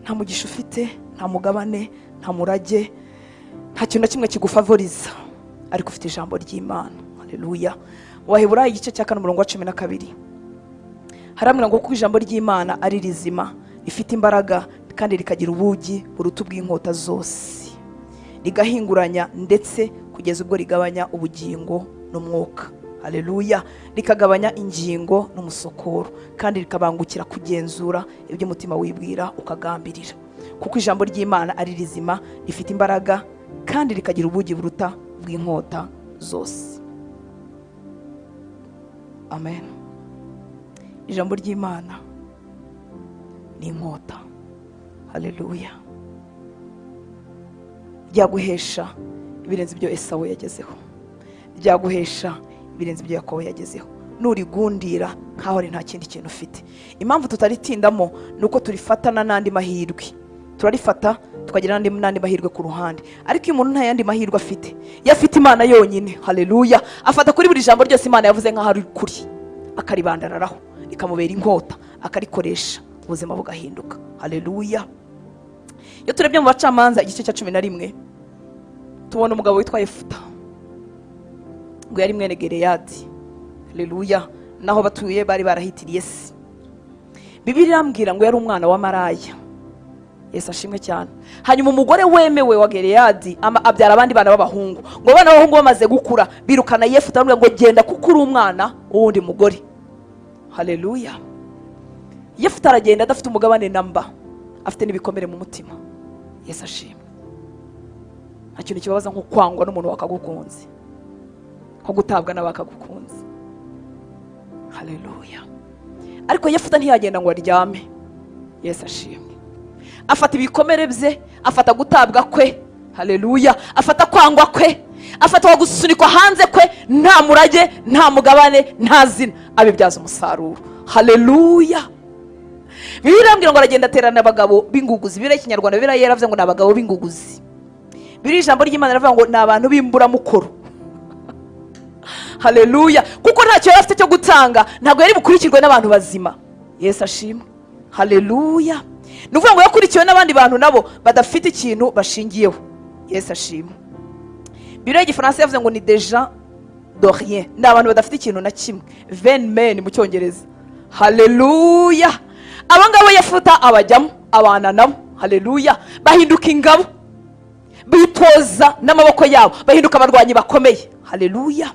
Nta mugisha ufite, nta mugabane, nta murage, nta kintu na kimwe kigufavoriza, ariko ufite ijambo ry'Imana. Haleluya. Mu Baheburayo igice cya 4, umurongo wa 12, haramubwira ngo kuko ijambo ry'Imana ari rizima, rifite imbaraga, kandi rikagira ubugi buruta ubw'inkota zose, rigahinguranya ndetse kugeza ubwo rigabanya ubugingo n'umwuka, haleluya, rikagabanya ingingo n'umusokoro, kandi rikabangukira kugenzura ibyo umutima wibwira ukagambirira. Kuko ijambo ry'Imana ari rizima, rifite imbaraga, kandi rikagira ubugi buruta bw'inkota zose. Amen. Ijambo ry'Imana ni inkota. Haleluya. Ryaguhesha ibirenze ibyo Esawu yagezeho, ryaguhesha ibirenze ibyo Yakobo yagezeho. Nurigundira nkaho ari nta kindi kintu ufite. Impamvu tutaritindamo ni uko turifatana n'andi mahirwe, turarifata tukagira n'andi mahirwe ku ruhande. Ariko iyo umuntu nta yandi mahirwe afite, iyo afite Imana yonyine, haleluya, afata kuri buri jambo ryose Imana yavuze nk'aho ari kuri, akaribandararaho, rikamubera inkota, akarikoresha, ubuzima bugahinduka. Haleluya. Iyo turebye mu Bacamanza igice cya 11, tubona umugabo witwa Yefuta, ngo yari mwene Gereyadi. Haleluya. Naho batuye bari barahitiriye se. Bibiliya irambwira ngo yari umwana wa maraya. Yesu ashimwe cyane. Hanyuma umugore wemewe wa Gereyadi abyara abandi bana b'abahungu. Ngo abana b'abahungu bamaze gukura, birukana Yefuta, bamubwira ngo genda kuko uri umwana w'uwundi mugore. Haleluya. Yefuta aragenda adafite umugabane na mba, afite n'ibikomere mu mutima. Yesu ashimwe. Nta kintu kibabaza nko kwangwa n'umuntu wakagukunze, nko gutabwa n'abakagukunze. Haleluya. Ariko Yefuta ntiyagenda ngo aryame. Yesu ashimwe. Afata ibikomere bye, afata gutabwa kwe, haleluya, afata kwangwa kwe, afata gusunikwa hanze kwe, nta murage, nta mugabane, nta zina, abibyaza umusaruro. Haleluya. Bibiliya irambwira ngo aragenda aterana abagabo b'inguguzi. Bibiliya y'Ikinyarwanda, Bibiliya yaravuze ngo ni abagabo b'inguguzi. Bibiliya, ijambo ry'Imana riravuga ngo ni abantu b'imburamukoro. Haleluya. Kuko ntacyo yari afite cyo gutanga, ntabwo yari bukurikirwe n'abantu bazima. Yesu ashimwe. Haleluya. Ni ukuvuga ngo yakurikiwe n'abandi bantu nabo badafite ikintu bashingiyeho. Yesu ashimwe. Bibiliya y'Igifaransa yavuze ngo ni des gens de rien, ni abantu badafite ikintu na kimwe, vain men mu Cyongereza. Haleluya. Abo ngabo Yefuta abajyamo, abana nabo. Haleluya. Bahinduka ingabo, bitoza n'amaboko yabo, bahinduka abarwanyi bakomeye. Haleluya.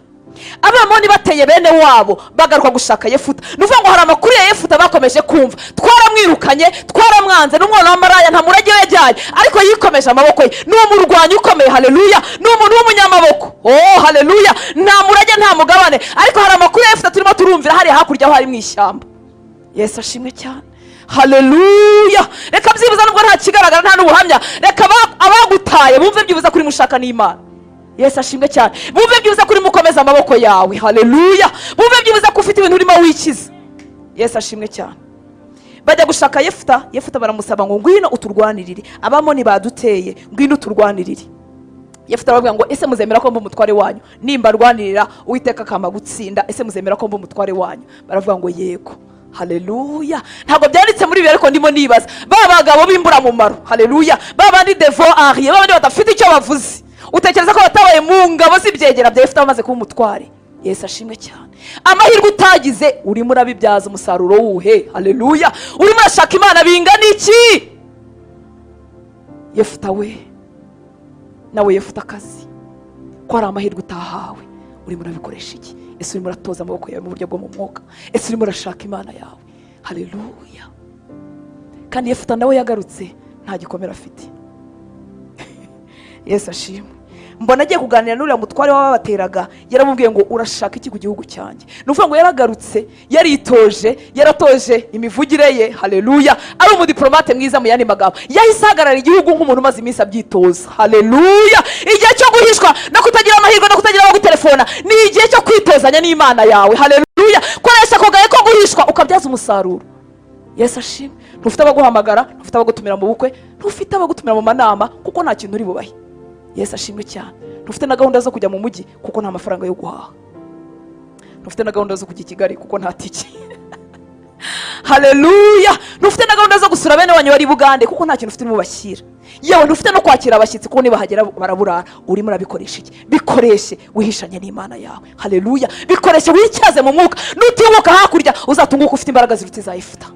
Abamoni bateye bene wabo, bagaruka gushaka Yefuta. Ni ukuvuga ngo hari amakuru ya Yefuta bakomeje kumva: twaramwirukanye, twaramwanze, n'umwana w'amaraya, nta murage we yajyanye, ariko yikomeje amaboko ye, ni umurwanyi ukomeye. Haleluya. Ni umuntu w'umunyamaboko. Oh haleluya. Nta murage, nta mugabane, ariko hari amakuru ya Yefuta turimo turumvira hariya hakurya aho hari mu ishyamba. Yesu ashimwe cyane. Haleluya. Reka byibuze, nubwo nta kigaragara, nta n'ubuhamya, reka abagutaye bumve byibuze kuri mushaka n'Imana. Yesu ashimwe cyane. Bumve byibuze kuri mukomeza amaboko yawe. Haleluya. Bumve byibuze ko ufite ibintu urimo wikiza. Yesu ashimwe cyane. Bajya gushaka Yefuta. Yefuta baramusaba ngo ngwino uturwanirire, Abamoni baduteye, ngwino uturwanirire. Yefuta arababwira ngo ese muzemera ko mba umutware wanyu nimba arwanirira, Uwiteka akampa gutsinda? Ese muzemera ko mba umutware wanyu? Baravuga ngo yego. Haleluya. Ntabwo byanditse muri ibi, ariko ndimo nibaza ba bagabo b'imburamumaro, haleluya, ba bandi de vaut rien, ba bandi badafite icyo bavuze, utekereza ko batabaye mu ngabo z'ibyegera bya Yefuta bamaze kuba umutware? Yesu ashimwe cyane. Amahirwe utagize urimo urabibyaza umusaruro wuhe? Haleluya. Urimo urashaka Imana bingana iki? Yefuta we nawe, Yefuta akazi ko hari amahirwe utahawe, urimo urabikoresha iki? Ese urimo uratoza amaboko yawe mu buryo bwo mu mwuka? Ese urimo urashaka Imana yawe? Haleluya. Kandi Yefuta nawe yagarutse nta gikomere afite. Yesu ashimwe. Mbona agiye kuganira n'uriya mutware w'ababateraga, yaramubwiye ngo urashaka iki ku gihugu cyanjye? Ni ukuvuga ngo yaragarutse yaritoje, yaratoje imivugire ye. Haleluya. Ari umudiporomate mwiza. Mu yandi magambo, yahise ahagarara igihugu nk'umuntu umaze iminsi abyitoza. Haleluya. Igihe cyo guhishwa no kutagira amahirwe no kutagira abagutelefona ni igihe cyo kwitozanya n'Imana yawe. Haleluya. Koresha ako gahe ko guhishwa ukabyaza umusaruro. Yesu ashimwe. Ntufite abaguhamagara, ntufite abagutumira mu bukwe, ntufite abagutumira mu manama, kuko nta kintu uri bubahe. Yesu ashimwe cyane. Ntufite na gahunda zo kujya mu mujyi kuko nta mafaranga yo guhaha. Ntufite na gahunda zo kujya i Kigali kuko nta tike. Haleluya. Ntufite na gahunda zo gusura bene wanyu bari i Bugande kuko nta kintu ufite urimo ubashyira. Yewe, ntufite no kwakira abashyitsi kuko nibahagera baraburara. Urimo urabikoresha iki? Bikoreshe wihishanye n'Imana yawe. Haleluya. Bikoreshe wityaze mu mwuka. Nutunguka hakurya, uzatunguka ufite imbaraga ziruta iza Yefuta.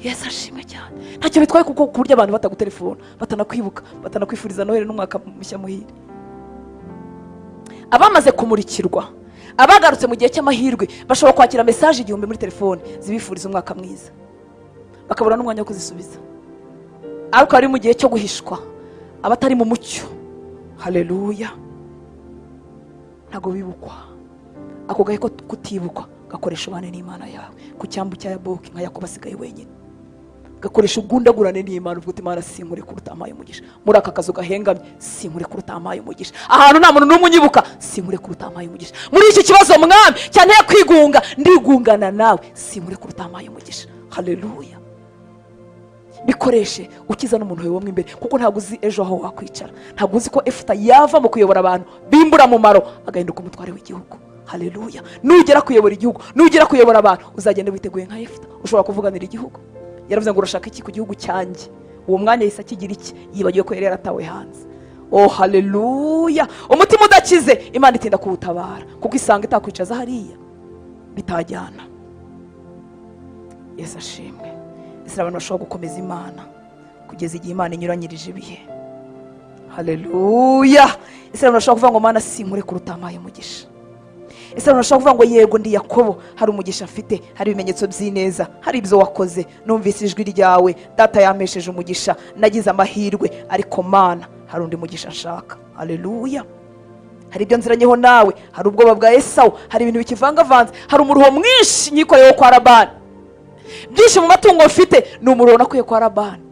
Yesu ashimwe cyane. Ntacyo bitwaye kuko ku buryo abantu batagutelefona, batanakwibuka, batanakwifuriza Noheli n'umwaka mushya muhire. Abamaze kumurikirwa, abagarutse mu gihe cy'amahirwe, bashobora kwakira message 1000 muri telefone zibifuriza umwaka mwiza, bakabura n'umwanya wo kuzisubiza. Ariko ari mu gihe cyo guhishwa, abatari mu mucyo, haleluya, ntabwo bibukwa. Ako gahe ko kutibukwa gakoresha ubane n'Imana yawe ku cyambu cya Yaboki nka Yakobo asigaye wenyine. Gakoresha ugundagurane n'Imana, uvuga uti Imana sinkurekura utampaye umugisha. Muri aka kazu gahengamye sinkurekura utampaye umugisha. Ahantu nta muntu n'umwe unyibuka sinkurekura utampaye umugisha. Muri iki kibazo mwami cyanteye kwigunga, ndigungana nawe, sinkurekura utampaye umugisha. Haleluya. Bikoreshe ukiza n'umuntu wawe wo mo imbere, kuko ntabwo uzi ejo aho wakwicara. Ntabwo uzi ko Efuta yava mu kuyobora abantu b'imburamumaro agahinduka umutware w'igihugu. Haleluya. Nugera kuyobora igihugu, nugera kuyobora abantu, uzagenda witeguye nka Efuta, ushobora kuvuganira igihugu. Yaravuze ngo urashaka iki ku gihugu cyanjye? Uwo mwanya yahise akigira iki? Yibagiwe ko yari yaratawe hanze. Oh haleluya. Umutima udakize Imana itinda kuwutabara, kuko isanga itakwicaza hariya bitajyana. Yesu ashimwe. Ese abantu bashobora gukomeza Imana kugeza igihe Imana inyuranyirije ibihe? Haleluya. Ese abantu bashobora kuvuga ngo Mana sinkurekura utampaye umugisha? Ese abantu bashobora kuvuga ngo yego ndi Yakobo, hari umugisha mfite, hari ibimenyetso by'ineza, hari ibyo wakoze, numvise ijwi ryawe, data yampesheje umugisha, nagize amahirwe, ariko Mana hari undi mugisha nshaka. Haleluya. Hari ibyo nziranyeho nawe, hari ubwoba bwa Esawu, hari ibintu bikivangavanze, hari umuruho mwinshi nyikorewe kwa Labani. Byinshi mu matungo mfite ni umuruho nakuye kwa Labani,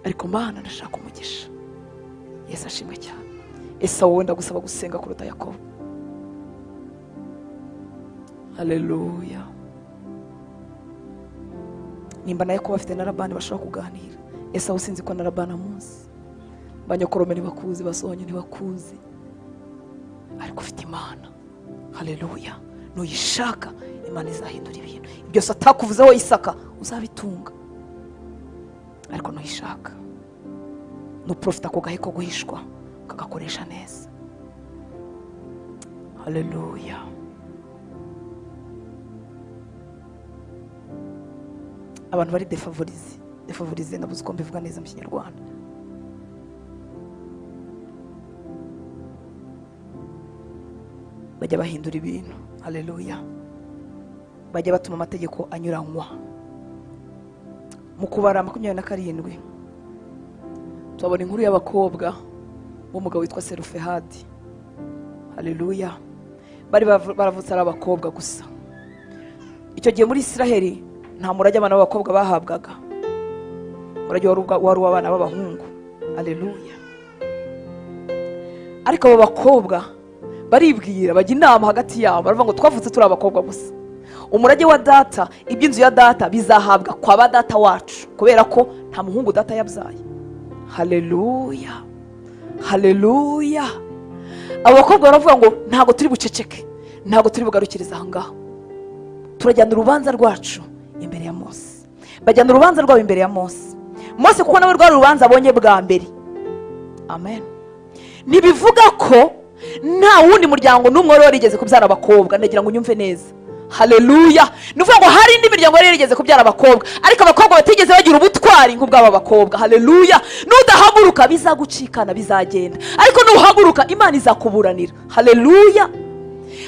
ariko Mana ndashaka umugisha. Yesu ashimwe cyane. Esawu wowe ndagusaba gusenga kuruta Yakobo. Haleluya. Nimba na Yakobo afite na Labani bashobora kuganira, Esawu sinzi ko na Labani amuzi. Banyokorome ntibakuzi, basohonye ntibakuzi, ariko ufite Imana. Haleluya. Nuyishaka Imana izahindura ibintu byose atakuvuzeho Isaka uzabitunga, ariko nuyishaka nuprofita ako gahe ko guhishwa ukagakoresha neza. Haleluya. Abantu bari defavorize, defavorize nabuze uko mbivuga neza mu Kinyarwanda. Bajya bahindura ibintu. Haleluya. Bajya batuma amategeko anyuranywa. Mu kubara 27 tubabona inkuru y'abakobwa b'umugabo witwa Serufehadi. Haleluya. Bari baravutse ari abakobwa gusa. Icyo gihe muri Isiraheli nta murage abana b'abakobwa bahabwaga, umurage wari uw'abana b'abahungu. Haleluya. Ariko abo bakobwa baribwira, bajya inama hagati yabo, baravuga ngo twavutse turi abakobwa gusa, umurage wa data, iby'inzu ya data bizahabwa kwa ba data wacu, kubera ko nta muhungu data yabyaye. Haleluya. Haleluya. Abo bakobwa baravuga ngo ntabwo turi buceceke, ntabwo turi bugarukirize aha ngaha, turajyana urubanza rwacu imbere ya Mose. Bajyana urubanza rwabo imbere ya Mose. Mose kuko nawe rwari urubanza abonye bwa mbere. Amen. Ntibivuga ko nta wundi muryango n'umwe wari warigeze kubyara abakobwa, ndagira ngo unyumve neza. Haleluya. Ni ukuvuga ngo hari indi miryango yari yarigeze kubyara abakobwa, ariko abakobwa batigeze bagira ubutwari nk'ubw'aba bakobwa. Haleluya. Nudahaguruka bizagucikana, bizagenda, ariko nuhaguruka Imana izakuburanira. Haleluya.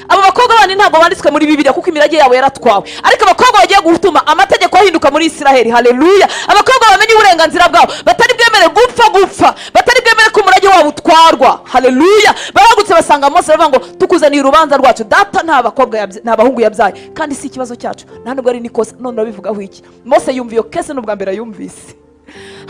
Abo bakobwa bandi ntabwo banditswe muri Bibiliya kuko imirage yabo yaratwawe, ariko abakobwa bagiye gutuma amategeko ahinduka muri Isiraheli. Haleluya. Abakobwa bamenye uburenganzira bwabo, batari bwemere gupfa, batari bwemere ko umurage wabo utwarwa. Haleluya. Baragutse basanga Mose, baravuga ngo tukuzaniye urubanza rwacu, data nta bakobwa nta bahungu yabyaye, kandi si ikibazo cyacu, nta nubwo ari nikosa. None urabivugaho iki? Mose yumva iyo kese n'ubwa mbere ayumvise.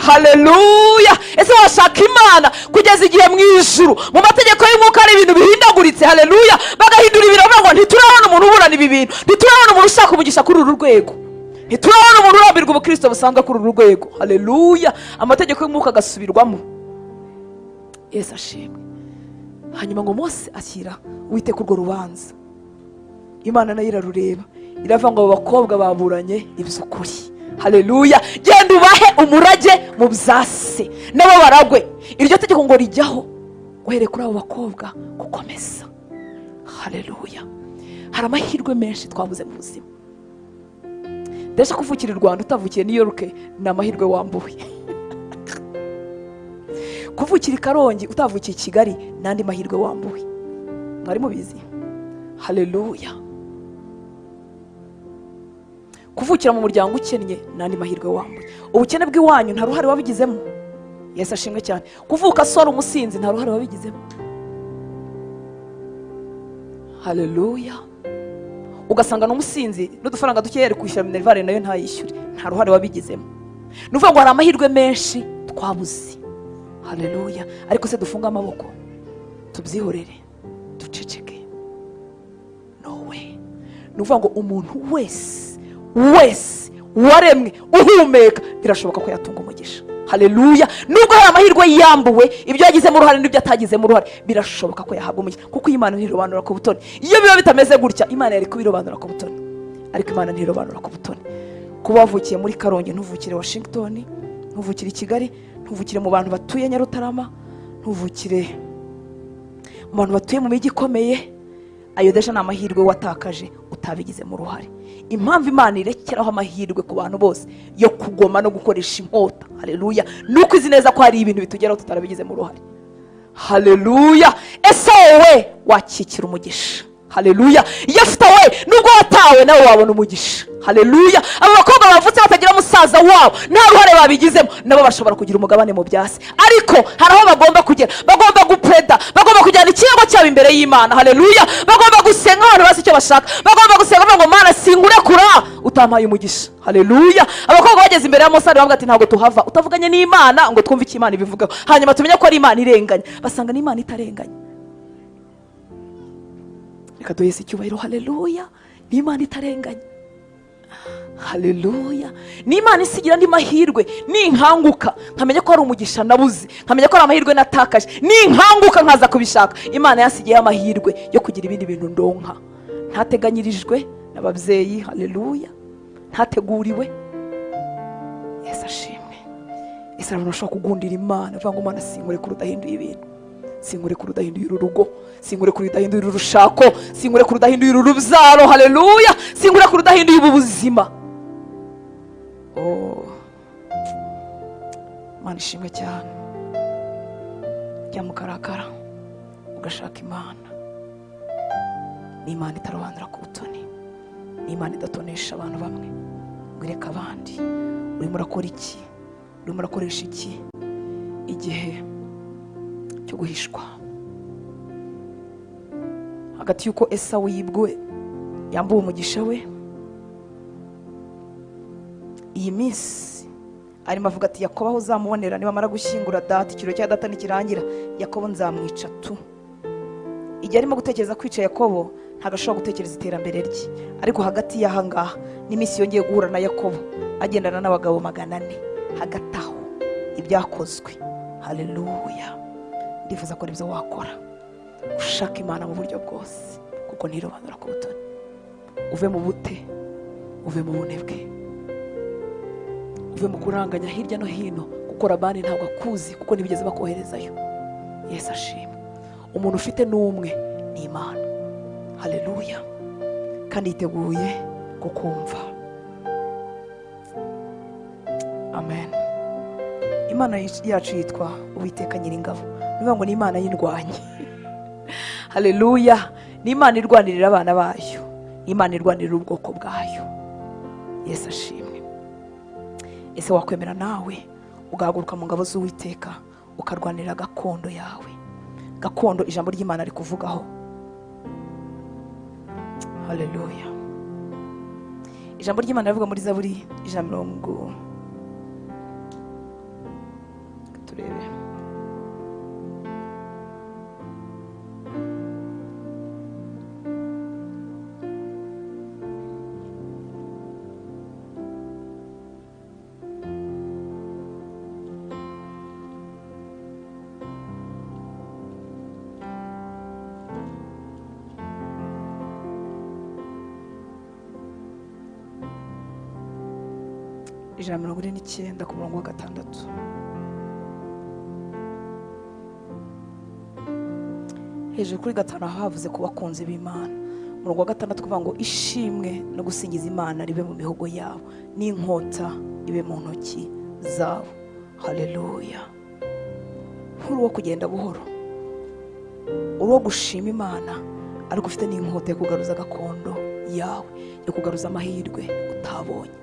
Haleluya. Ese washaka Imana kugeza igihe mu ijuru mu mategeko y'umwuka hari ibintu bihindaguritse? Haleluya. Bagahindura ibintu, bavuga ngo ntiturabona umuntu uburana ibi bintu, ntiturabona umuntu ushaka umugisha kuri uru rwego, ntiturabona umuntu urambirwa ubukristo busanzwe kuri uru rwego. Haleluya. Amategeko y'umwuka agasubirwamo. Yesu ashimwe. Hanyuma ngo Mose ashyira Uwiteka urwo rubanza, Imana nayo irarureba, iravuga ngo abo bakobwa baburanye iby'ukuri. Haleluya. Genda ubahe umurage mu byase nabo baragwe. Iryo tegeko ngo rijyaho uhereye kuri abo bakobwa gukomeza. Haleluya. Hari amahirwe menshi twabuze mu buzima. Ndetse kuvukira i Rwanda utavukiye New York ni amahirwe wambuwe. Kuvukira i Karongi utavukiye i Kigali ni andi mahirwe wambuwe. Mwari mubizi? Haleluya. Kuvukira mu muryango ukennye ni andi mahirwe wambuye. Ubukene bw'iwanyu nta ruhare wabigizemo. Yesu ashimwe cyane. Kuvuka so ari umusinzi nta ruhare wabigizemo. Haleluya. Ugasanga n'umusinzi n'udufaranga dukeya ari kwishyura minerivare nayo ntayishyure, Nta ruhare wabigizemo. Ni ukuvuga ngo hari amahirwe menshi twabuze. Haleluya. Ariko se dufunge amaboko, tubyihorere, duceceke? No way. Ni ukuvuga ngo umuntu wese wese waremwe uhumeka, birashoboka ko yatunga umugisha. Haleluya. Nubwo hari amahirwe yambuwe, ibyo yagizemo uruhare n'ibyo atagizemo uruhare, birashoboka ko yahabwa umugisha, kuko Imana ntirobanura ku butoni. Iyo biba bitameze gutya, Imana yari kubirobanura ku butoni, ariko Imana ntirobanura ku butoni. Kuba wavukiye muri Karongi, ntuvukire Washington, ntuvukire i Kigali, ntuvukire mu bantu batuye Nyarutarama, ntuvukire mu bantu batuye mu mijyi ikomeye, ayo déjà ni amahirwe watakaje utabigizemo uruhare. Impamvu Imana irekeraho amahirwe ku bantu bose yo kugoma no gukoresha inkota, haleluya, ni uko izi neza ko hari ibintu bitugeraho tutarabigizemo uruhare. Haleluya. Ese wowe wakikira umugisha? Haleluya. Yefuta we, nubwo watawe, nawe wabona umugisha. Haleluya. Abo bakobwa bavutse batagira musaza wabo, nta ruhare babigizemo, nabo bashobora kugira umugabane mu byasi. Ariko hari aho bagomba kugera, bagomba gupureda, bagomba kujyana ikirego cyabo imbere y'Imana. Haleluya. Bagomba gusenga abantu bazi icyo bashaka, bagomba gusenga bavuga ngo: "Mana, sinkurekura utampaye umugisha." Haleluya. Abakobwa bageze imbere ya Mose, baravuga ati: "Ntabwo tuhava utavuganye n'Imana ngo twumve icyo Imana ibivugaho, hanyuma tumenye ko ari Imana irenganya." Basanga n'Imana itarenganya. Reka duhese icyubahiro. Haleluya. Ni Imana itarenganya. Haleluya. Ni Imana isigira andi mahirwe. Ninkanguka nkamenya ko hari umugisha nabuze, nkamenya ko hari amahirwe natakaje, ninkanguka nkaza kubishaka, Imana yasigiyeho amahirwe yo kugira ibindi bintu ndonka ntateganyirijwe n'ababyeyi. Haleluya. Ntateguriwe. Yesu ashimwe. Ese hari abantu bashobora kugundira Imana, avuga ngo: "Imana, sinkurekura udahinduye ibintu, sinkurekura udahinduye uru rugo, sinkurekura udahinduye uru rushako, sinkurekura udahinduye uru rubyaro. Haleluya. Sinkurekura udahinduye ubu buzima"? Oh, Imana ishimwe cyane. Jya mukarakara ugashaka Imana. Ni Imana itarobanura ku butoni, ni Imana idatonesha abantu bamwe ngo ireke abandi. Urimo urakora iki? Urimo urakoresha iki igihe cyo guhishwa? Hagati y'uko Esawu yibwe, yambuwe umugisha we, iyi minsi arimo avuga ati: "Yakobo aho uzamubonera, nibamara gushyingura data, ikiriyo cya data nikirangira, Yakobo nzamwica tu." Igihe arimo gutekereza kwica Yakobo, ntabwo ashobora gutekereza iterambere rye. Ariko hagati y'aha ngaha n'iminsi yongeye guhura na Yakobo agendana n'abagabo 400, hagati aho ibyakozwe. Haleluya. Ndifuza ko aribyo wakora, ushaka Imana mu buryo bwose, kuko ntirobanura ku butoni. Uve mu bute, uve mu bunebwe, uve mu kuranganya hirya no hino, kuko Labani ntabwo akuzi, kuko ntibigeze bakoherezayo. Yesu ashimwe. Umuntu ufite n'umwe ni Imana. Haleluya. Kandi yiteguye kukumva. Amen. Imana yacu yitwa Uwiteka Nyiringabo. Ni ukuvuga ngo ni Imana y'indwanyi. Haleluya. Ni Imana irwanirira abana bayo, ni Imana irwanirira ubwoko bwayo. Yesu ashimwe. Ese wakwemera nawe ugahaguruka mu ngabo z'Uwiteka, ukarwanirira gakondo yawe? Gakondo ijambo ry'Imana rikuvugaho. Haleluya. Ijambo ry'Imana rivuga muri Zaburi 100, turebe, 149 ku murongo wa 6. Hejuru kuri 5 havuze ku bakunzi b'Imana. Umurongo wa 6 kuvuga ngo: "Ishimwe no gusingiza Imana ribe mu mihogo yabo, n'inkota ibe mu ntoki zabo." Haleluya. Nturi uwo kugenda buhoro, uri uwo gushima Imana, ariko ufite n'inkota yo kugaruza gakondo yawe, yo kugaruza amahirwe utabonye.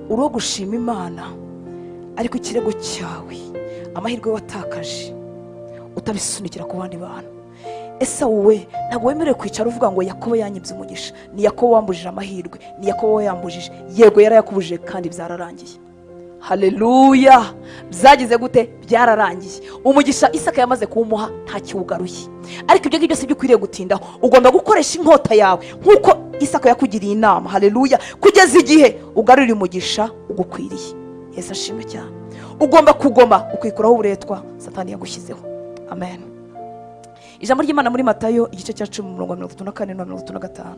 Uri uwo gushima Imana, ariko ikirego cyawe, amahirwe watakaje, utabisunikira ku bandi bantu. Esawu we ntabwo wemerewe kwicara uvuga ngo Yakobo yanyibye umugisha, ni Yakobo wambujije amahirwe, ni Yakobo yambujije. Yego yarayakubujije kandi byararangiye. Haleluya. Byagize gute? Byararangiye. Umugisha Isaka yamaze kuwumuha ntakiwugaruye. Ariko ibyo ngibyo si byo ukwiriye gutindaho. Ugomba gukoresha inkota yawe nk'uko Isaka yakugiriye inama. Haleluya. Kugeza igihe ugarurira umugisha ugukwiriye. Yesu ashimwe cyane. Ugomba kugoma ukikuraho uburetwa Satani yagushyizeho. Amen. Ijambo ry'Imana muri Matayo igice cya 10 umurongo wa 34 na 35.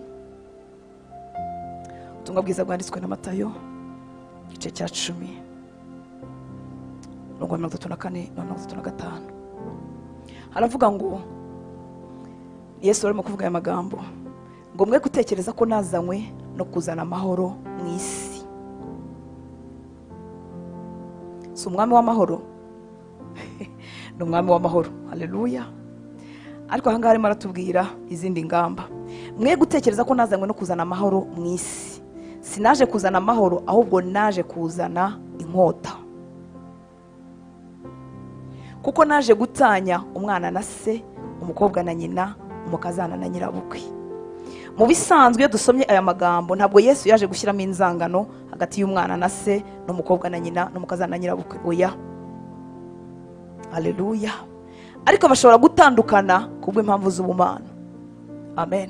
Ubutumwa bwiza bwanditswe na Matayo igice cya 10 umurongo wa 34 na 35. Haravuga ngo Yesu arimo kuvuga aya magambo ngo mwe gutekereza ko nazanywe no kuzana amahoro mu isi. Si umwami w'amahoro, ni umwami w'amahoro. Haleluya. Ariko aha ngaha arimo aratubwira izindi ngamba. Mwe gutekereza ko nazanywe no kuzana amahoro mu isi. Sinaje kuzana amahoro, ahubwo naje kuzana inkota. Kuko naje gutanya umwana na se, umukobwa na nyina, umukazana na nyirabukwe. Mu bisanzwe iyo dusomye aya magambo, ntabwo Yesu yaje gushyiramo inzangano hagati y'umwana na se, n'umukobwa na nyina, n'umukazana na nyirabukwe. Oya. Haleluya. Ariko bashobora gutandukana kubw'impamvu z'ubumana. Amen.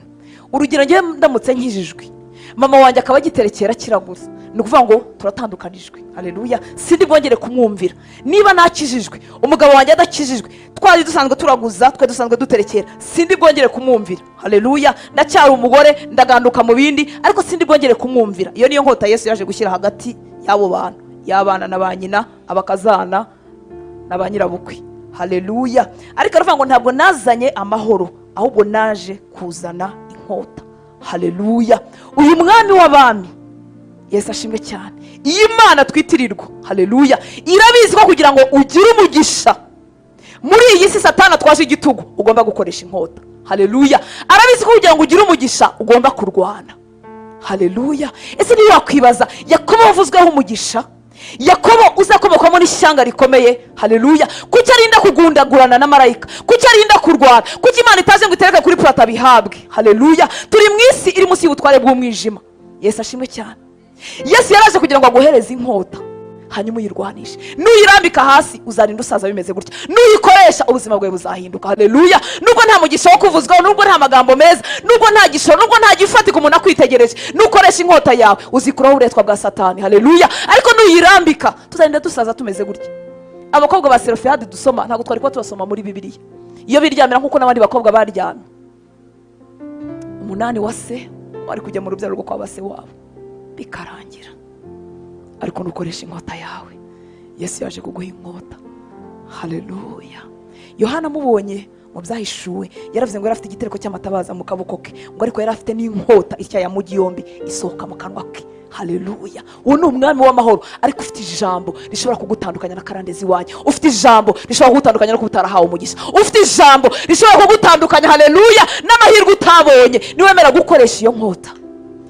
Urugero, ngewe ndamutse nkijijwe, mama wanjye akaba agiterekera kiraguza, ni ukuvuga ngo turatandukanijwe. Haleluya. Sindi bwongere kumwumvira. Niba nakijijwe, umugabo wanjye adakijijwe, twari dusanzwe turaguza, twari dusanzwe duterekera, sindi bwongere kumwumvira. Haleluya. Ndacyari umugore, ndaganduka mu bindi, ariko sindi bwongere kumwumvira. Iyo niyo nkota Yesu yaje gushyira hagati y'abo bantu, y'abana na ba nyina, abakazana na ba nyirabukwe. Haleluya. Ariko aravuga ngo ntabwo nazanye amahoro, ahubwo naje kuzana inkota. Haleluya. Uyu mwami w'abami Yesu ashimwe cyane. Iyi Mana twitirirwa, haleluya, irabizi ko kugira ngo ugire umugisha muri iyi si Satani atwaje igitugu, ugomba gukoresha inkota. Haleluya. Arabizi ko kugira ngo ugire umugisha ugomba kurwana. Haleluya. Ese niba wakwibaza Yakobo wavuzweho umugisha, Yakobo uzakomokamo n'ishyanga rikomeye, haleluya, kuki arinda kugundagurana na marayika? Kuki arinda kurwana? Kuki Imana itaje ngo itereke kuri purata bihabwe? Haleluya. Turi mu isi iri munsi y'ubutware bw'umwijima. Yesu ashimwe cyane. Yesu yaraje kugira ngo aguhereze inkota, hanyuma uyirwanishe. Nuyirambika hasi uzarinda usaza bimeze gutya. Nuyikoresha ubuzima bwawe buzahinduka. Haleluya. Nubwo nta mugisha wo kuvuzwaho, nubwo nta magambo meza, nubwo nta gishoro, nubwo nta gifatika umuntu akwitegereje, nukoresha inkota yawe uzikuraho uburetwa bwa Satani. Haleluya. Ariko nuyirambika tuzarinda dusaza tumeze gutya. Abakobwa ba Serofehadi dusoma ntabwo twari kuba tubasoma muri Bibiliya iyo biryamira nk'uko n'abandi bakobwa baryamye. 8 wa se wari kujya mu rubyaro rwo kwa ba se wabo bikarangira. Ariko nukoresha inkota yawe, Yesu yaje kuguha inkota. Haleluya. Yohana amubonye mu byahishuwe yaravuze ngo yari afite igitereko cy'amatabaza mu kaboko ke, ngo ariko yari afite n'inkota ityaye amugi yombi isohoka mu kanwa ke. Haleluya. Uwo ni umwami w'amahoro, ariko ufite ijambo rishobora kugutandukanya na karandezi iwanyu, ufite ijambo rishobora kugutandukanya no kuba utarahawe umugisha, ufite ijambo rishobora kugutandukanya, haleluya, n'amahirwe utabonye niwemera gukoresha iyo nkota.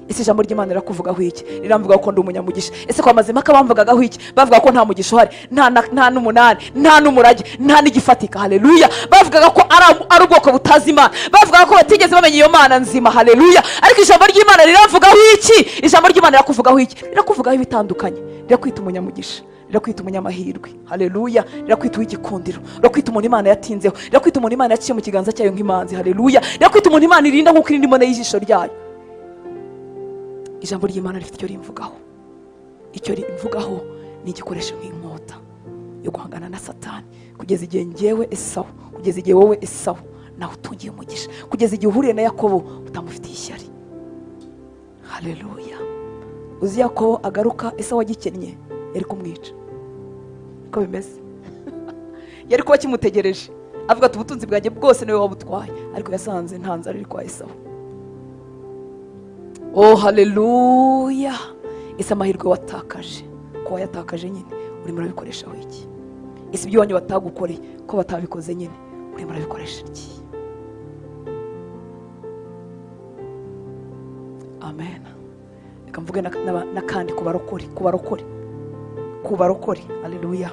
Ese ijambo ry'Imana rirakuvugaho iki? Riramvuga ko ndi umunyamugisha. Ese kwa Mazimpaka bamvugagaho iki? Bavuga ko nta mugisha uhari, nta n'umunani, nta n'umurage, nta n'igifatika. Haleluya. Bavugaga ko ari ubwoko butazi Imana, bavugaga ko batigeze bamenya iyo Mana nzima. Haleluya. Ariko ijambo ry'Imana riravugaho iki? Ijambo ry'Imana rirakuvugaho iki? Rirakuvugaho ibitandukanye. Rirakwita umunyamugisha, rirakwita umunyamahirwe. Haleluya. Rirakwita uw'igikundiro, rirakwita umuntu Imana yatinzeho, rirakwita umuntu Imana yaciye mu kiganza cyayo nk'imanzi. Haleluya. Rirakwita umuntu Imana irinda nk'uko irinda imbone y'ijisho ryayo. Ijambo ry'Imana rifite icyo rimvugaho. Icyo rimvugaho ni igikoresho nk'inkota yo guhangana na Satani, kugeza igihe ngewe Esawu, kugeza igihe wowe Esawu nawe utungiye umugisha, kugeza igihe uhuriye na Yakobo utamufitiye ishyari. Haleluya. Uzi Yakobo agaruka Esawu agikennye, yari kumwica. Niko bimeze. Yari kuba akimutegereje avuga ati ubutunzi bwanjye bwose niwe wabutwaye, ariko yasanze nta nzara iri kwa Esawu. Oh haleluya. Ese amahirwe watakaje, ko wayatakaje nyine, urimo urabikoreshaho iki? Ese ibyo wanyu batagukoreye, ko batabikoze nyine, urimo urabikoresha iki? Amen. Reka mvuge n'akandi ku barokore, ku barokore, ku barokore. Haleluya.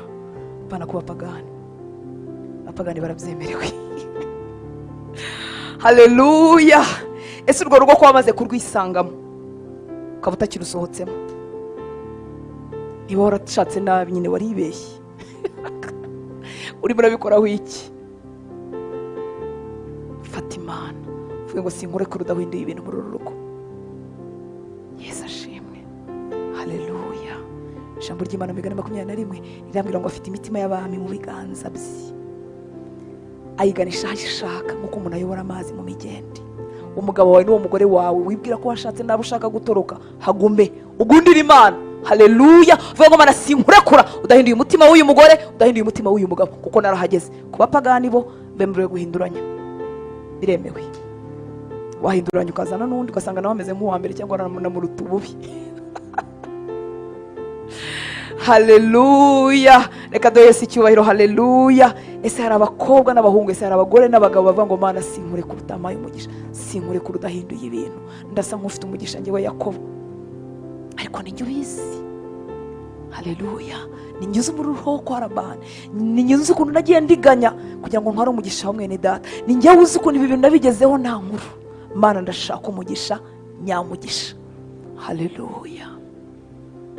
Bana ku bapagani, abapagani barabyemerewe. Haleluya! Ese urwo rugo ko wamaze kurwisangamo ukaba utakirusohotsemo, niba warashatse nabi nyine waribeshye, urimo urabikoraho iki? Fata Imana uvuge ngo sinkurekure udahinduye ibintu muri uru rugo. Yesu ashimwe, haleluya. Ijambo ry'Imana mu Migani 21 rirambwira ngo afite imitima y'abami mu biganza bye, ayiganisha aho ishaka nk'uko umuntu ayobora amazi mu migende. Umugabo wawe n'uwo mugore wawe wibwira ko washatse nabi ushaka gutoroka, hagume ugundire Imana. Haleluya! Uvuga ngo Mana, sinkurekura udahinduye umutima w'uyu mugore, udahinduye umutima w'uyu mugabo, kuko narahageze. Ku bapagani bo bemerewe guhinduranya, biremewe. Wahinduranya ukazana n'undi, ugasanga nawe ameze nk'uwa mbere cyangwa anamuruta ububi. Haleluya! Reka duhe Yesu icyubahiro. Haleluya! Ese hari abakobwa n'abahungu, ese hari abagore n'abagabo bavuga ngo Mana, sinkurekura utampaye umugisha, sinkurekura udahinduye ibintu, ndasa nk'ufite umugisha njyewe Yakobo, ariko ninjye ubizi. Haleluya! Ninjye uzi umuriro wo kwa Labani, ninjye uzi ukuntu nagiye ndiganya kugira ngo ntware umugisha wa mwene data, ninjye uzi ukuntu ibi bintu nabigezeho nta nkuru. Mana, ndashaka umugisha nyamugisha. Haleluya!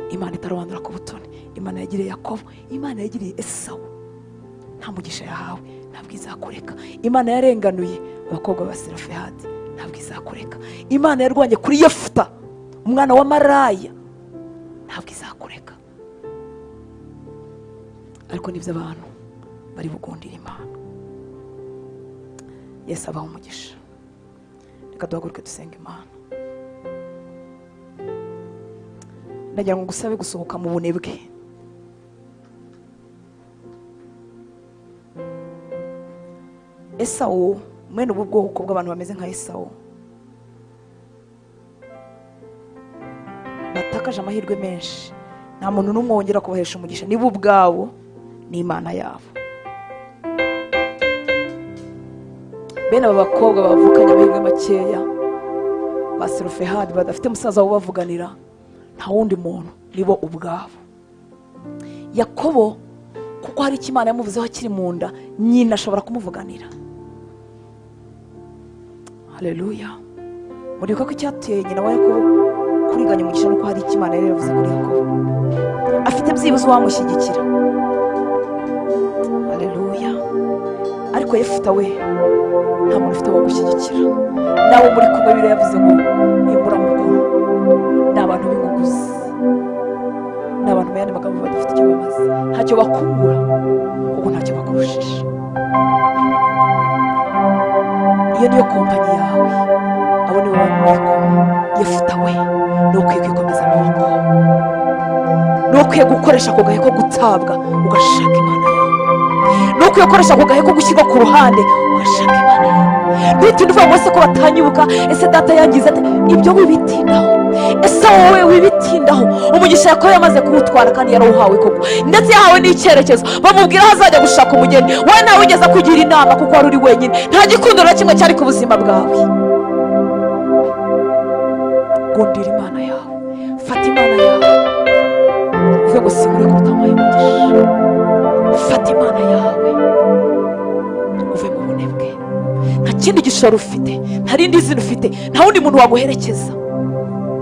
Imana itarobanura ku butoni, Imana yagiriye Yakobo, Imana yagiriye Esawu, nta mugisha yahawe, ntabwo izakureka. Imana yarenganuye abakobwa ba Serofehadi, ntabwo izakureka. Imana yarwanye kuri Yefuta umwana wa maraya, ntabwo izakureka. Ariko nibyo abantu bari bugundira Imana. Yesu abaha umugisha. Reka duhaguruke dusenge Imana. Ndagira ngo ngusabe gusohoka mu bunebwe. Esawu, mwene ubu bwoko bw'abantu bameze nka Esawu, batakaje amahirwe menshi, nta muntu n'umwe wongera kubahesha umugisha, nibo ubwabo n'Imana yabo. Bene aba bakobwa bavukanye amahirwe makeya ba Serofehadi, badafite musaza wo bavuganira, nta wundi muntu, nibo ubwabo. Yakobo kuko hari icyo Imana yamuvuzeho akiri mu nda, nyina ashobora kumuvuganira. Haleluya! Muribuka ko icyateye nyina wa Yakobo kuriganya umugisha nuko hari icyo Imana yari yaravuze kuri Yakobo, afite byibuze uwamushyigikira. Haleluya! Ariko Yefuta we nta muntu ufite uwagushyigikira, nawe muri kumwe biriya yavuze ngo imburamukuru ni abantu b'inguguzi, ni abantu mu yandi magambo badafite icyo bamaze, ntacyo bakungura kuko ntacyo bakurushije. Iyo niyo kompanyi yawe, abo nibo bantu muri kumwe. Yefuta we ni ukwiye kwikomeza amaboko, ni ukwiye gukoresha ako gahe ko gutabwa ugashaka Imana yawe, ni ukwiye gukoresha ako gahe ko gushyirwa ku ruhande ugashaka Imana yawe. Ntutinde uvuga ngo ese ko batanyibuka, ese data yangize ate, ibyo wibitindaho. Ese wowe wibitindaho, umugisha Yakobo yamaze kuwutwara kandi yarawuhawe koko, ndetse yahawe n'icyerekezo, bamubwira aho azajya gushaka umugeni. Wowe ntawe wigeze akugira inama kuko wari uri wenyine, nta gikundiro na kimwe cyari ku buzima bwawe. Gundira Imana yawe, fata Imana yawe, uvuge ngo sinkurekure utampaye umugisha. Fata Imana yawe uve mu bunebwe. Nta kindi gishoro ufite, nta rindi zina ufite, nta wundi muntu waguherekeza,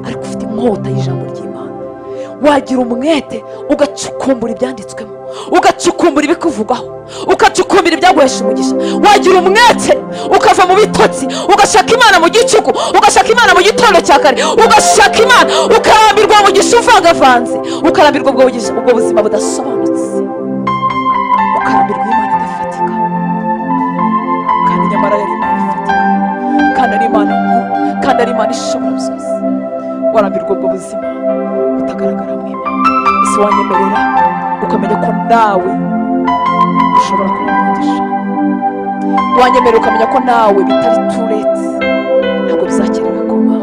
ariko ufite inkota y'ijambo ry'Imana. Wagira umwete ugacukumbura ibyanditswemo, ugacukumbura ibikuvugwaho, ugacukumbura ibyaguhesha umugisha. Wagira umwete ukava mu bitotsi, ugashaka Imana mu gicuku, ugashaka Imana mu gitondo cya kare, ugashaka Imana, ukarambirwa umugisha uvangavanze, ukarambirwa ubwo buzima budasobanutse, ukarambirwa Imana idafatika, kandi nyamara yari Imana ifatika, kandi ari Imana nkuru, kandi ari Imana ishobora byose. Warambirwa ubwo buzima butagaragara mu Imana. Ese wanyemerera ukamenya ko nawe ushobora kubona umugisha? Wanyemerera ukamenya ko nawe bitari too late, ntabwo bizakerera kuba.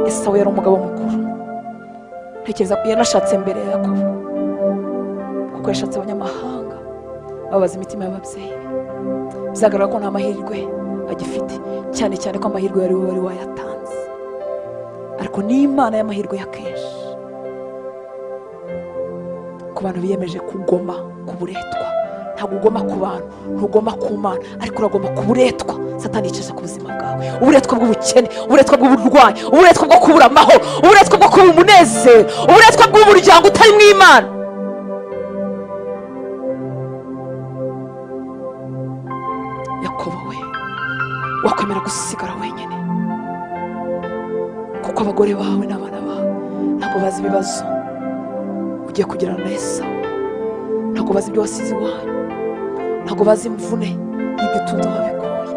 Esawu yari umugabo mukuru, ntekereza ko yanashatse mbere ya Yakobo, kuko yashatse abanyamahanga babaza imitima y'ababyeyi. Bizagaragara ko nta mahirwe agifite, cyane cyane ko amahirwe yari wari wayatanze, ariko ni Imana y'amahirwe ya kenshi ku bantu biyemeje kugoma ku buretwa. Ntabwo Ntabwo ugomba ku bantu, ntugomba ku Mana, ariko uragomba ku buretwa Satani yicaje ku buzima bwawe, uburetwa bw'ubukene, uburetwa bw'uburwayi, uburetwa bwo kubura amahoro, uburetwa bwo kubura umunezero, uburetwa bw'umuryango utari mu Imana. Yakobo we, wakwemera gusigara wenyine, kuko abagore bawe n'abana bawe ntabwo bazi ibibazo ugiye kugirana na Esawu, ntabwo bazi ibyo wasize iwanyu, ntabwo bazi imvune y'ibyo utunze wabikuye.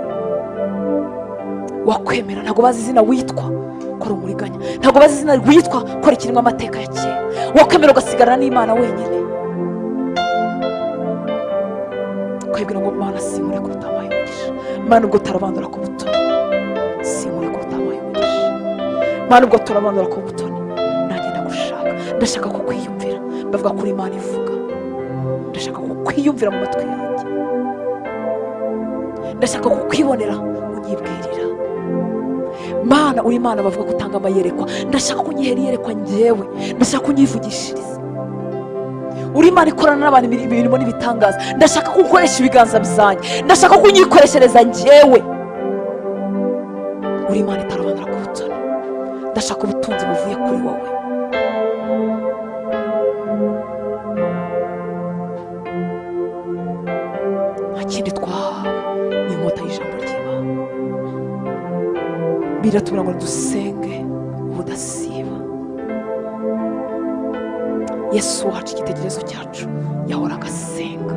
Wakwemera, ntabwo bazi izina witwa ko ari umuriganya, ntabwo bazi izina witwa ko rikirimo amateka ya kera. Wakwemera ugasigarana n'Imana wenyine, ukayibwira ngo Mana sinkure ko utampaye umugisha, Mana ubwo turabanura ku butoni, sinkure ko utampaye umugisha, Mana ubwo turabanura ku butoni, nanjye ndagushaka, ndashaka kukwiyumvira. Bavuga kuri Imana ivuga, ndashaka kukwiyumvira mu matwi yanjye, ndashaka kukwibonera unyibwirira. Mana uri Imana bavuga ko utanga amayerekwa, ndashaka kunyihera iyerekwa njyewe, ndashaka kunyivugishiriza. Uri Imana ikorana n'abantu imirimo n'ibitangaza, ndashaka ko ukoresha ibiganza byanjye, ndashaka kunyikoreshereza njyewe. Uri Imana itarobanura ku butoni, ndashaka ubutunzi buvuye kuri wowe. Nta kindi twahawe ni inkota y'ijambo ry'Imana. Biratubwira ngo dusenge ubudasiba. Yesu wacu icyitegererezo cyacu yahoraga asenga,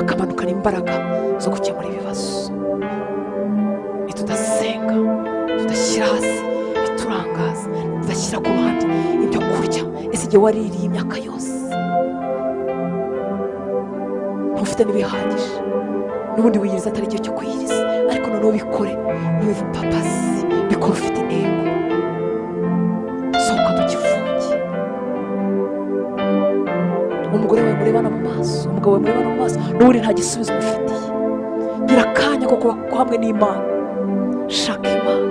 akamanukana imbaraga zo gukemura ibibazo. Nitudasenga, tudashyira hasi biturangaza, tudashyira ku ruhande ibyo kurya. Ese igihe waririye imyaka yose ntufite n'ibihagije, n'ubundi wiyiriza atari igihe cyo kwiyiriza, ariko noneho bikore with purpose, bikore ufite intego. Sohoka mu kifungi, umugore wawe murebana mu maso, umugabo wawe murebana mu maso, n'ubundi nta gisubizo umufitiye. Gira akanya ko kuba hamwe n'Imana, shaka Imana,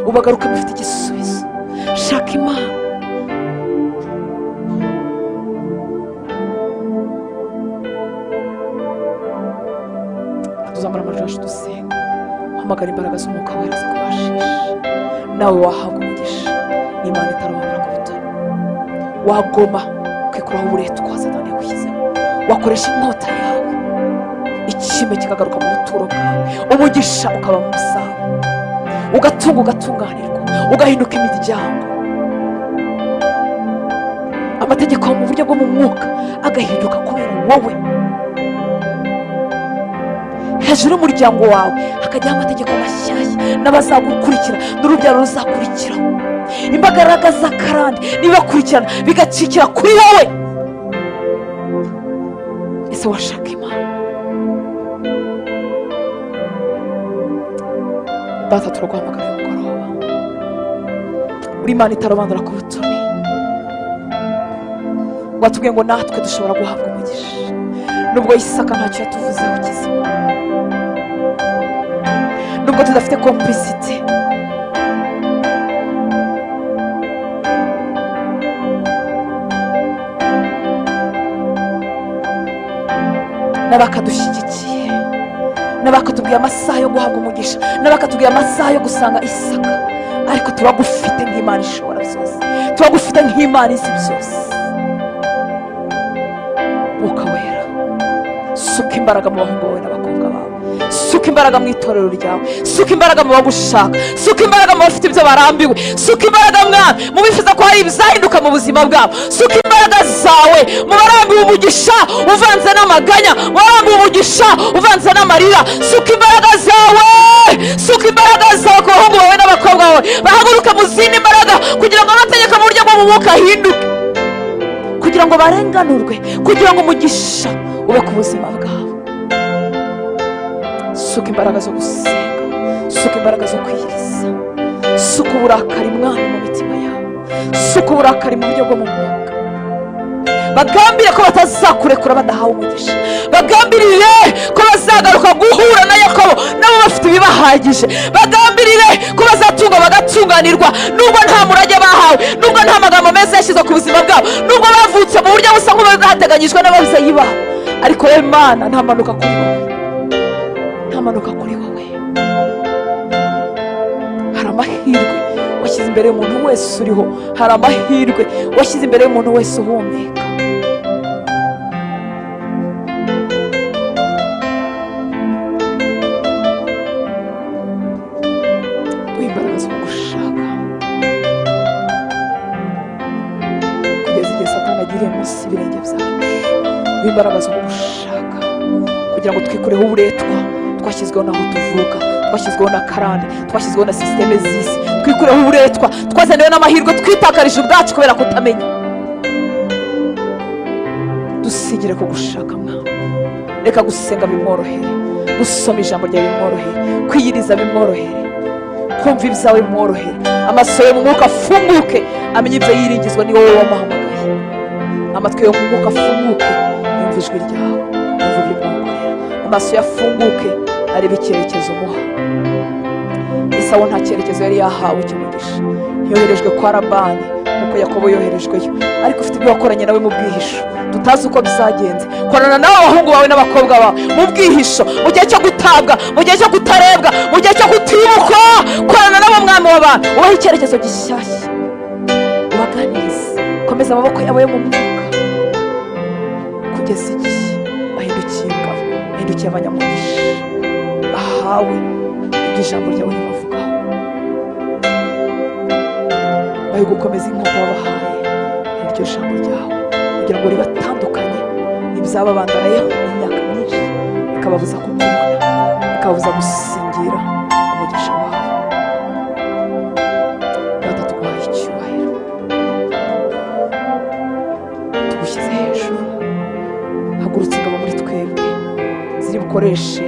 ubagaruke mufite igisubizo. Shaka Imana. Tuzamura amajwi yacu dusenga, hamagara imbaraga z'Umwuka Wera zikubashisha, nawe wahabwa umugisha n'Imana itarobanura ku butoni. Wagoma kwikuraho uburetwa Satani yagushyizemo, wakoresha inkota yawe, ikime kikagaruka mu buturo bwawe, umugisha ukaba mu musaho, ugatunga ugatunganirwa, ugahinduka imiryango. Amategeko mu buryo bwo mu mwuka agahinduka kubera wowe. Hejuru y'umuryango wawe hakajyaho amategeko mashyashya, n'abazagukurikira n'urubyaro ruzakurikiraho, imbaraga z'akarande nibakurikirana bigacikira kuri wowe. Ese washaka Imana? Data, turaguhamagara uyu mugoroba, uri Imana itarobanura ku butoni. Watubwiye ngo natwe dushobora guhabwa umugisha, nubwo Isaka ntacyo yatuvuzeho kizima, nubwo tudafite complicité. N'abakadushyigikiye, n'abakatubwiye amasaha yo guhabwa umugisha, n'abakatubwiye amasaha yo gusanga Isaka, ariko turagufite nk'Imana ishobora byose, turagufite nk'Imana izi byose. Mwuka Wera, suka imbaraga mu bahungu bawe n'abakobwa bawe, suka imbaraga mu itorero ryawe, suka imbaraga mu bagushaka, suka imbaraga mu bafite ibyo barambiwe, suka imbaraga mwana mu bifuza ko hari ibizahinduka mu buzima bwabo, suka imbaraga zawe mu barambiwe umugisha uvanze n'amaganya, mu barambiwe umugisha uvanze n'amarira. Suka imbaraga zawe, suka imbaraga zawe ku bahungu bawe n'abakobwa bawe, bahaguruke mu zindi mbaraga kugira ngo amategeko mu buryo bwo mu mwuka ahinduke, kugira ngo barenganurwe, kugira ngo umugisha ube ku buzima bwabo. Suka imbaraga zo gusenga, suka imbaraga zo kwiyiriza, suka uburakari mwana mu mitima yabo, suka uburakari mu buryo bwo mu mwuka. Bagambire ko batazakurekura badahawe umugisha, bagambirire ko bazagaruka guhura na Yakobo nabo bafite ibibahagije, bagambirire ko bazatunga bagatunganirwa, nubwo nta murage bahawe, nubwo nta magambo meza. byashyizwe ku buzima bwabo, nubwo bavutse mu buryo busa nk'ubwateganyijwe n'ababyeyi babo, ariko wowe Mana nta mpanuka kuri wowe, nta mpanuka kuri wowe. Hari amahirwe washyize imbere y'umuntu wese uriho, hari amahirwe washyize imbere y'umuntu wese uhumeka. Duhe imbaraga zo kugushaka kugeza igihe Satani agiriye munsi y'ibirenge byacu. Duhe imbaraga zo kugushaka kugira ngo twikureho uburetwa twashyizweho n'aho tuvuka, twashyizweho na karande, twashyizweho na sisiteme z'isi. Twikureho uburetwa twazaniwe n'amahirwe twitakarije ubwacu kubera kutamenya. Dusigire kugushaka Mwami. Reka gusenga bimworohere, gusoma ijambo ryawe bimworohere, kwiyiriza bimworohere, kumva ibyawe bimworohere. Amaso yo mu mwuka afunguke, amenye ibyo yiringizwa ni wowe wamuhamagaye. Amatwi yo mu mwuka afunguke, yumve ijwi ryawe, yumve ibyo umukorera. Amaso yafunguke, arebe icyerekezo umuha. Esawu nta cyerekezo yari yahawe cy'umugisha, ntiyoherejwe kwa Labani nk'uko Yakobo yoherejweyo, ariko ufite ibyo wakoranye nawe mu bwihisho tutazi uko bizagenze. Korana nawe abahungu bawe n'abakobwa bawe mu bwihisho, mu gihe cyo gutabwa, mu gihe cyo kutarebwa, mu gihe cyo kutibukwa. Korana nabo Mwami w'abantu, ubahe icyerekezo gishyashya, ubaganirize, komeza amaboko yabo yo mu mwuka kugeza igihe bahindukiye ingabo, bahindukiye abanyamugisha, bahawe ibyo ijambo ryawe ribavugaho. Bari gukomeza inkota wabahaye iryo jambo ryawe kugira ngo ribatandukanye ibyababandarayeho imyaka myinshi, bikababuza kukubona, bikababuza gusingira umugisha wawe. Data, tuguhaye icyubahiro, tugushyize hejuru. Hagurutse ingabo muri twebwe ziri bukoreshe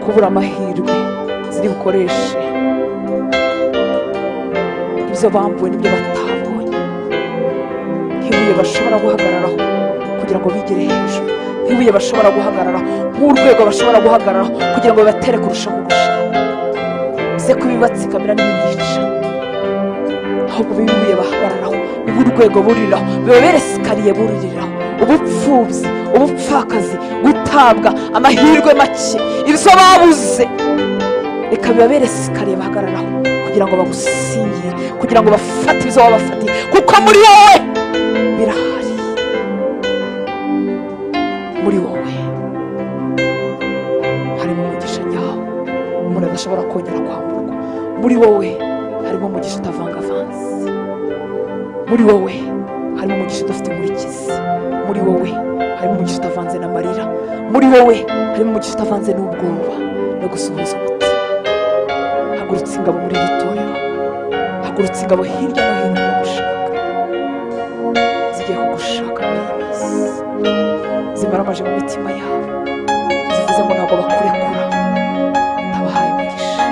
kubura amahirwe, ziri bukoreshe ibyo bambuwe n'ibyo batabonye nk'ibuye bashobora guhagararaho kugira ngo bigere hejuru, nk'ibuye bashobora guhagararaho, nk'urwego bashobora guhagararaho kugira ngo bibatere kurushaho gushaka. Bize kubibatsikamira n'ibibica, ahubwo bibe ibuye bahagararaho, bibe urwego buriraho, bibabere sikariye buririraho. Ubupfubyi, ubupfakazi, gutabwa, amahirwe make, ibyo babuze, reka bibabere sikariye bahagararaho kugira ngo bagusingire, kugira ngo bafate ibyo wabafatiye, kuko muri wowe birahari. Muri wowe harimo umugisha nyawo umuntu adashobora kongera kwamburwa. Muri wowe harimo umugisha utavangavanze. Muri wowe harimo umugisha udafite inkurikizi. Muri wowe harimo umugisha utavanze n'amarira. Muri wowe harimo umugisha utavanze n'ubwoba no gusuhuza umutima. Hagurutse ingabo muri iri torero, hagurutse ingabo hirya no hino bagushaka, zigiye kugushaka muri iyi minsi, zimaramaje mu mitima yabo, zivuze ngo ntabwo bakurekura utabahaye umugisha,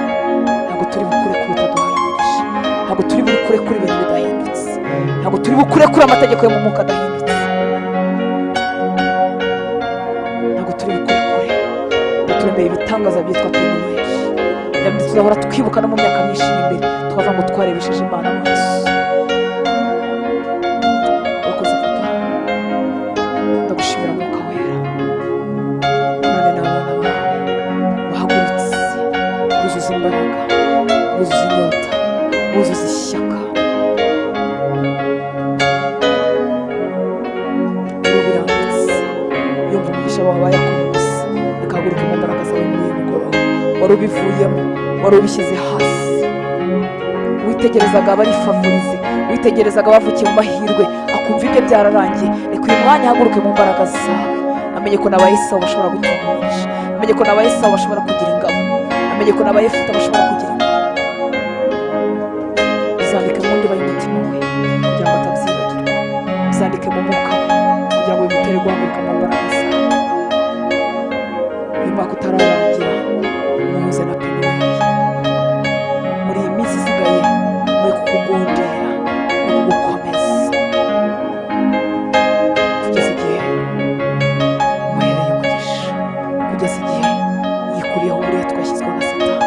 ntabwo turi bukurekure utaduhaye umugisha, ntabwo turi bukurekure ibintu bidahindutse, ntabwo turi bukurekure amategeko yo mu mwuka adahindutse, ntabwo turi bukurekure uturemeye ibitangaza byitwa Penuweli. Tuzahora twibuka no mu myaka myinshi iri imbere, tukavuga ngo twarebesheje Imana amaso. Urakoze Papa, ndagushimira Mwuka Wera, none n'abana bawe bahagurutse, buzuza imbaraga, buzuza inyota, buzuza ishyaka. Ubu birambitse, yumva umugisha wawe yakubuze, reka haguruke mu mbaraga zawe muri uyu mugoroba. Wari ubivuyemo, wari ubishyize hasi, witegerezaga abarifavorize, witegerezaga abavukiye mu mahirwe, akumva ibyo byararangiye. Reka uyu mwanya ahaguruke mu mbaraga zawe, amenye ko n'abayesawu bashobora gutunga umugisha, amenye ko n'abayesawu bashobora kugira ingabo, amenye ko n'abayefuta bashobora kugira ingabo. Bizandike mu ndiba y'umutima we kugira ngo atabyibagirwa, bizandike mu mwuka we kugira ngo bimutere guhaguruka mu mbaraga zawe. Uyu mwaka utararangira umuhuze na Penuweli. Muri iyi minsi isigaye mwe kukugundira no kugukomeza kugeza igihe umuhereye umugisha, kugeza igihe yikuriyeho uburetwa yashyizweho na Satani.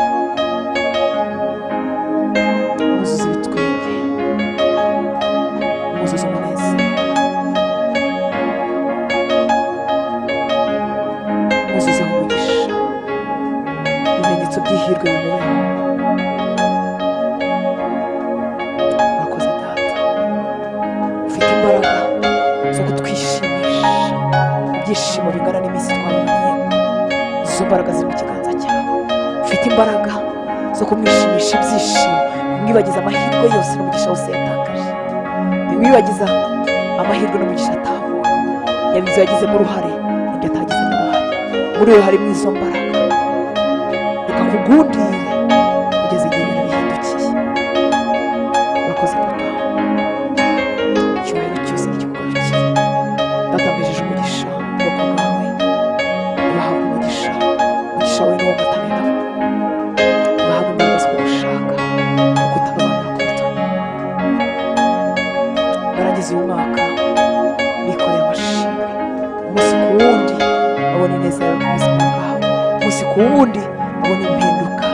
Izo mbaraga ziri mu kiganza cyawe. Ufite imbaraga zo kumwishimisha ibyishimo, bimwibagiza amahirwe yose n'umugisha wose yatakaje, bimwibagiza amahirwe n'umugisha atabonye, yaba ibyo yagizemo uruhare n'ibyo atagizemo uruhare. Muri we harimo izo mbaraga. Reka kugundire kugeza igihe ibintu bihindukiye. Urakoze, Papa. Icyubahiro cyose nikikugarukire. Data, mbejeje umugisha ubwoko bwawe. Ubahabwe umugisha. Umugisha wawe niwo mutabera. Ubahabwe imbaraga zo kugushaka no kutarobanura ku butoni. Barangiza uyu mwaka bikoreye amashimwe. Umunsi ku wundi babona ineza yawe ku buzima bwawe. Umunsi ku wundi babona impinduka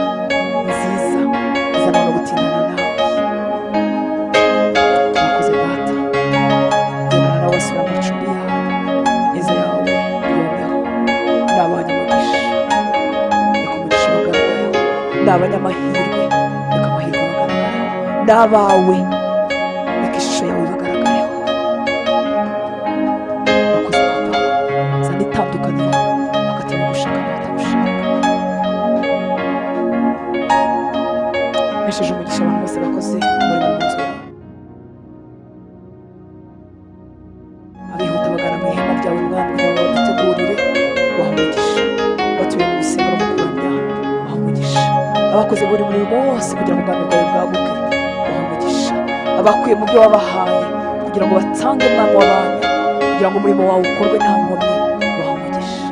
nziza izanwa no gutindana nawe. Urakoze, Data. Gendana nawe basubira mu macumbi yawe. Neza yawe ibomeho. Ni abanyamugisha, reka umugisha ubagaragareho. Ni abanyamahirwe, reka amahirwe abagaragareho. Ni abawe, reka ishusho yawe ibagaragareho. Urakoze, Papa. Zana itandukaniro hagati y'abagushaka n'abatagushaka. Mpesheje umugisha abantu bose bakoze umurimo mu nzu yawe, abihuta bagana mu ihema ryawe, Mwami, kugira ngo badutegurire. Baha umugisha batuye mu gusenga no mu kuramya. Baha umugisha abakoze buri murimo wose kugira ngo ubwami bwawe bwaguke. Baha umugisha abakuye mu byo wabahaye kugira ngo batange, Mwami w'abami, kugira ngo umurimo wawe ukorwe nta nkomyi. Baha umugisha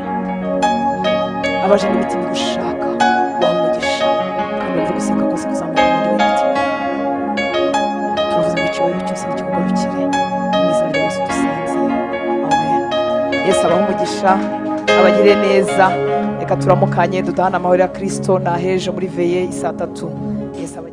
abaje n'imitima igushaka. Baha umugisha kandi bumve gusenga kose kuzamuka muri w'imitima. Turavuze ngo icyubahiro cyose nikikugarukire. Mu izina rya Yesu dusenze, amen. Yesu abahe umugisha, abagire neza. Reka turamukanye, dutahane amahoro ya Kirisito. Naheje muri veillée isaa 3. Yesu abagire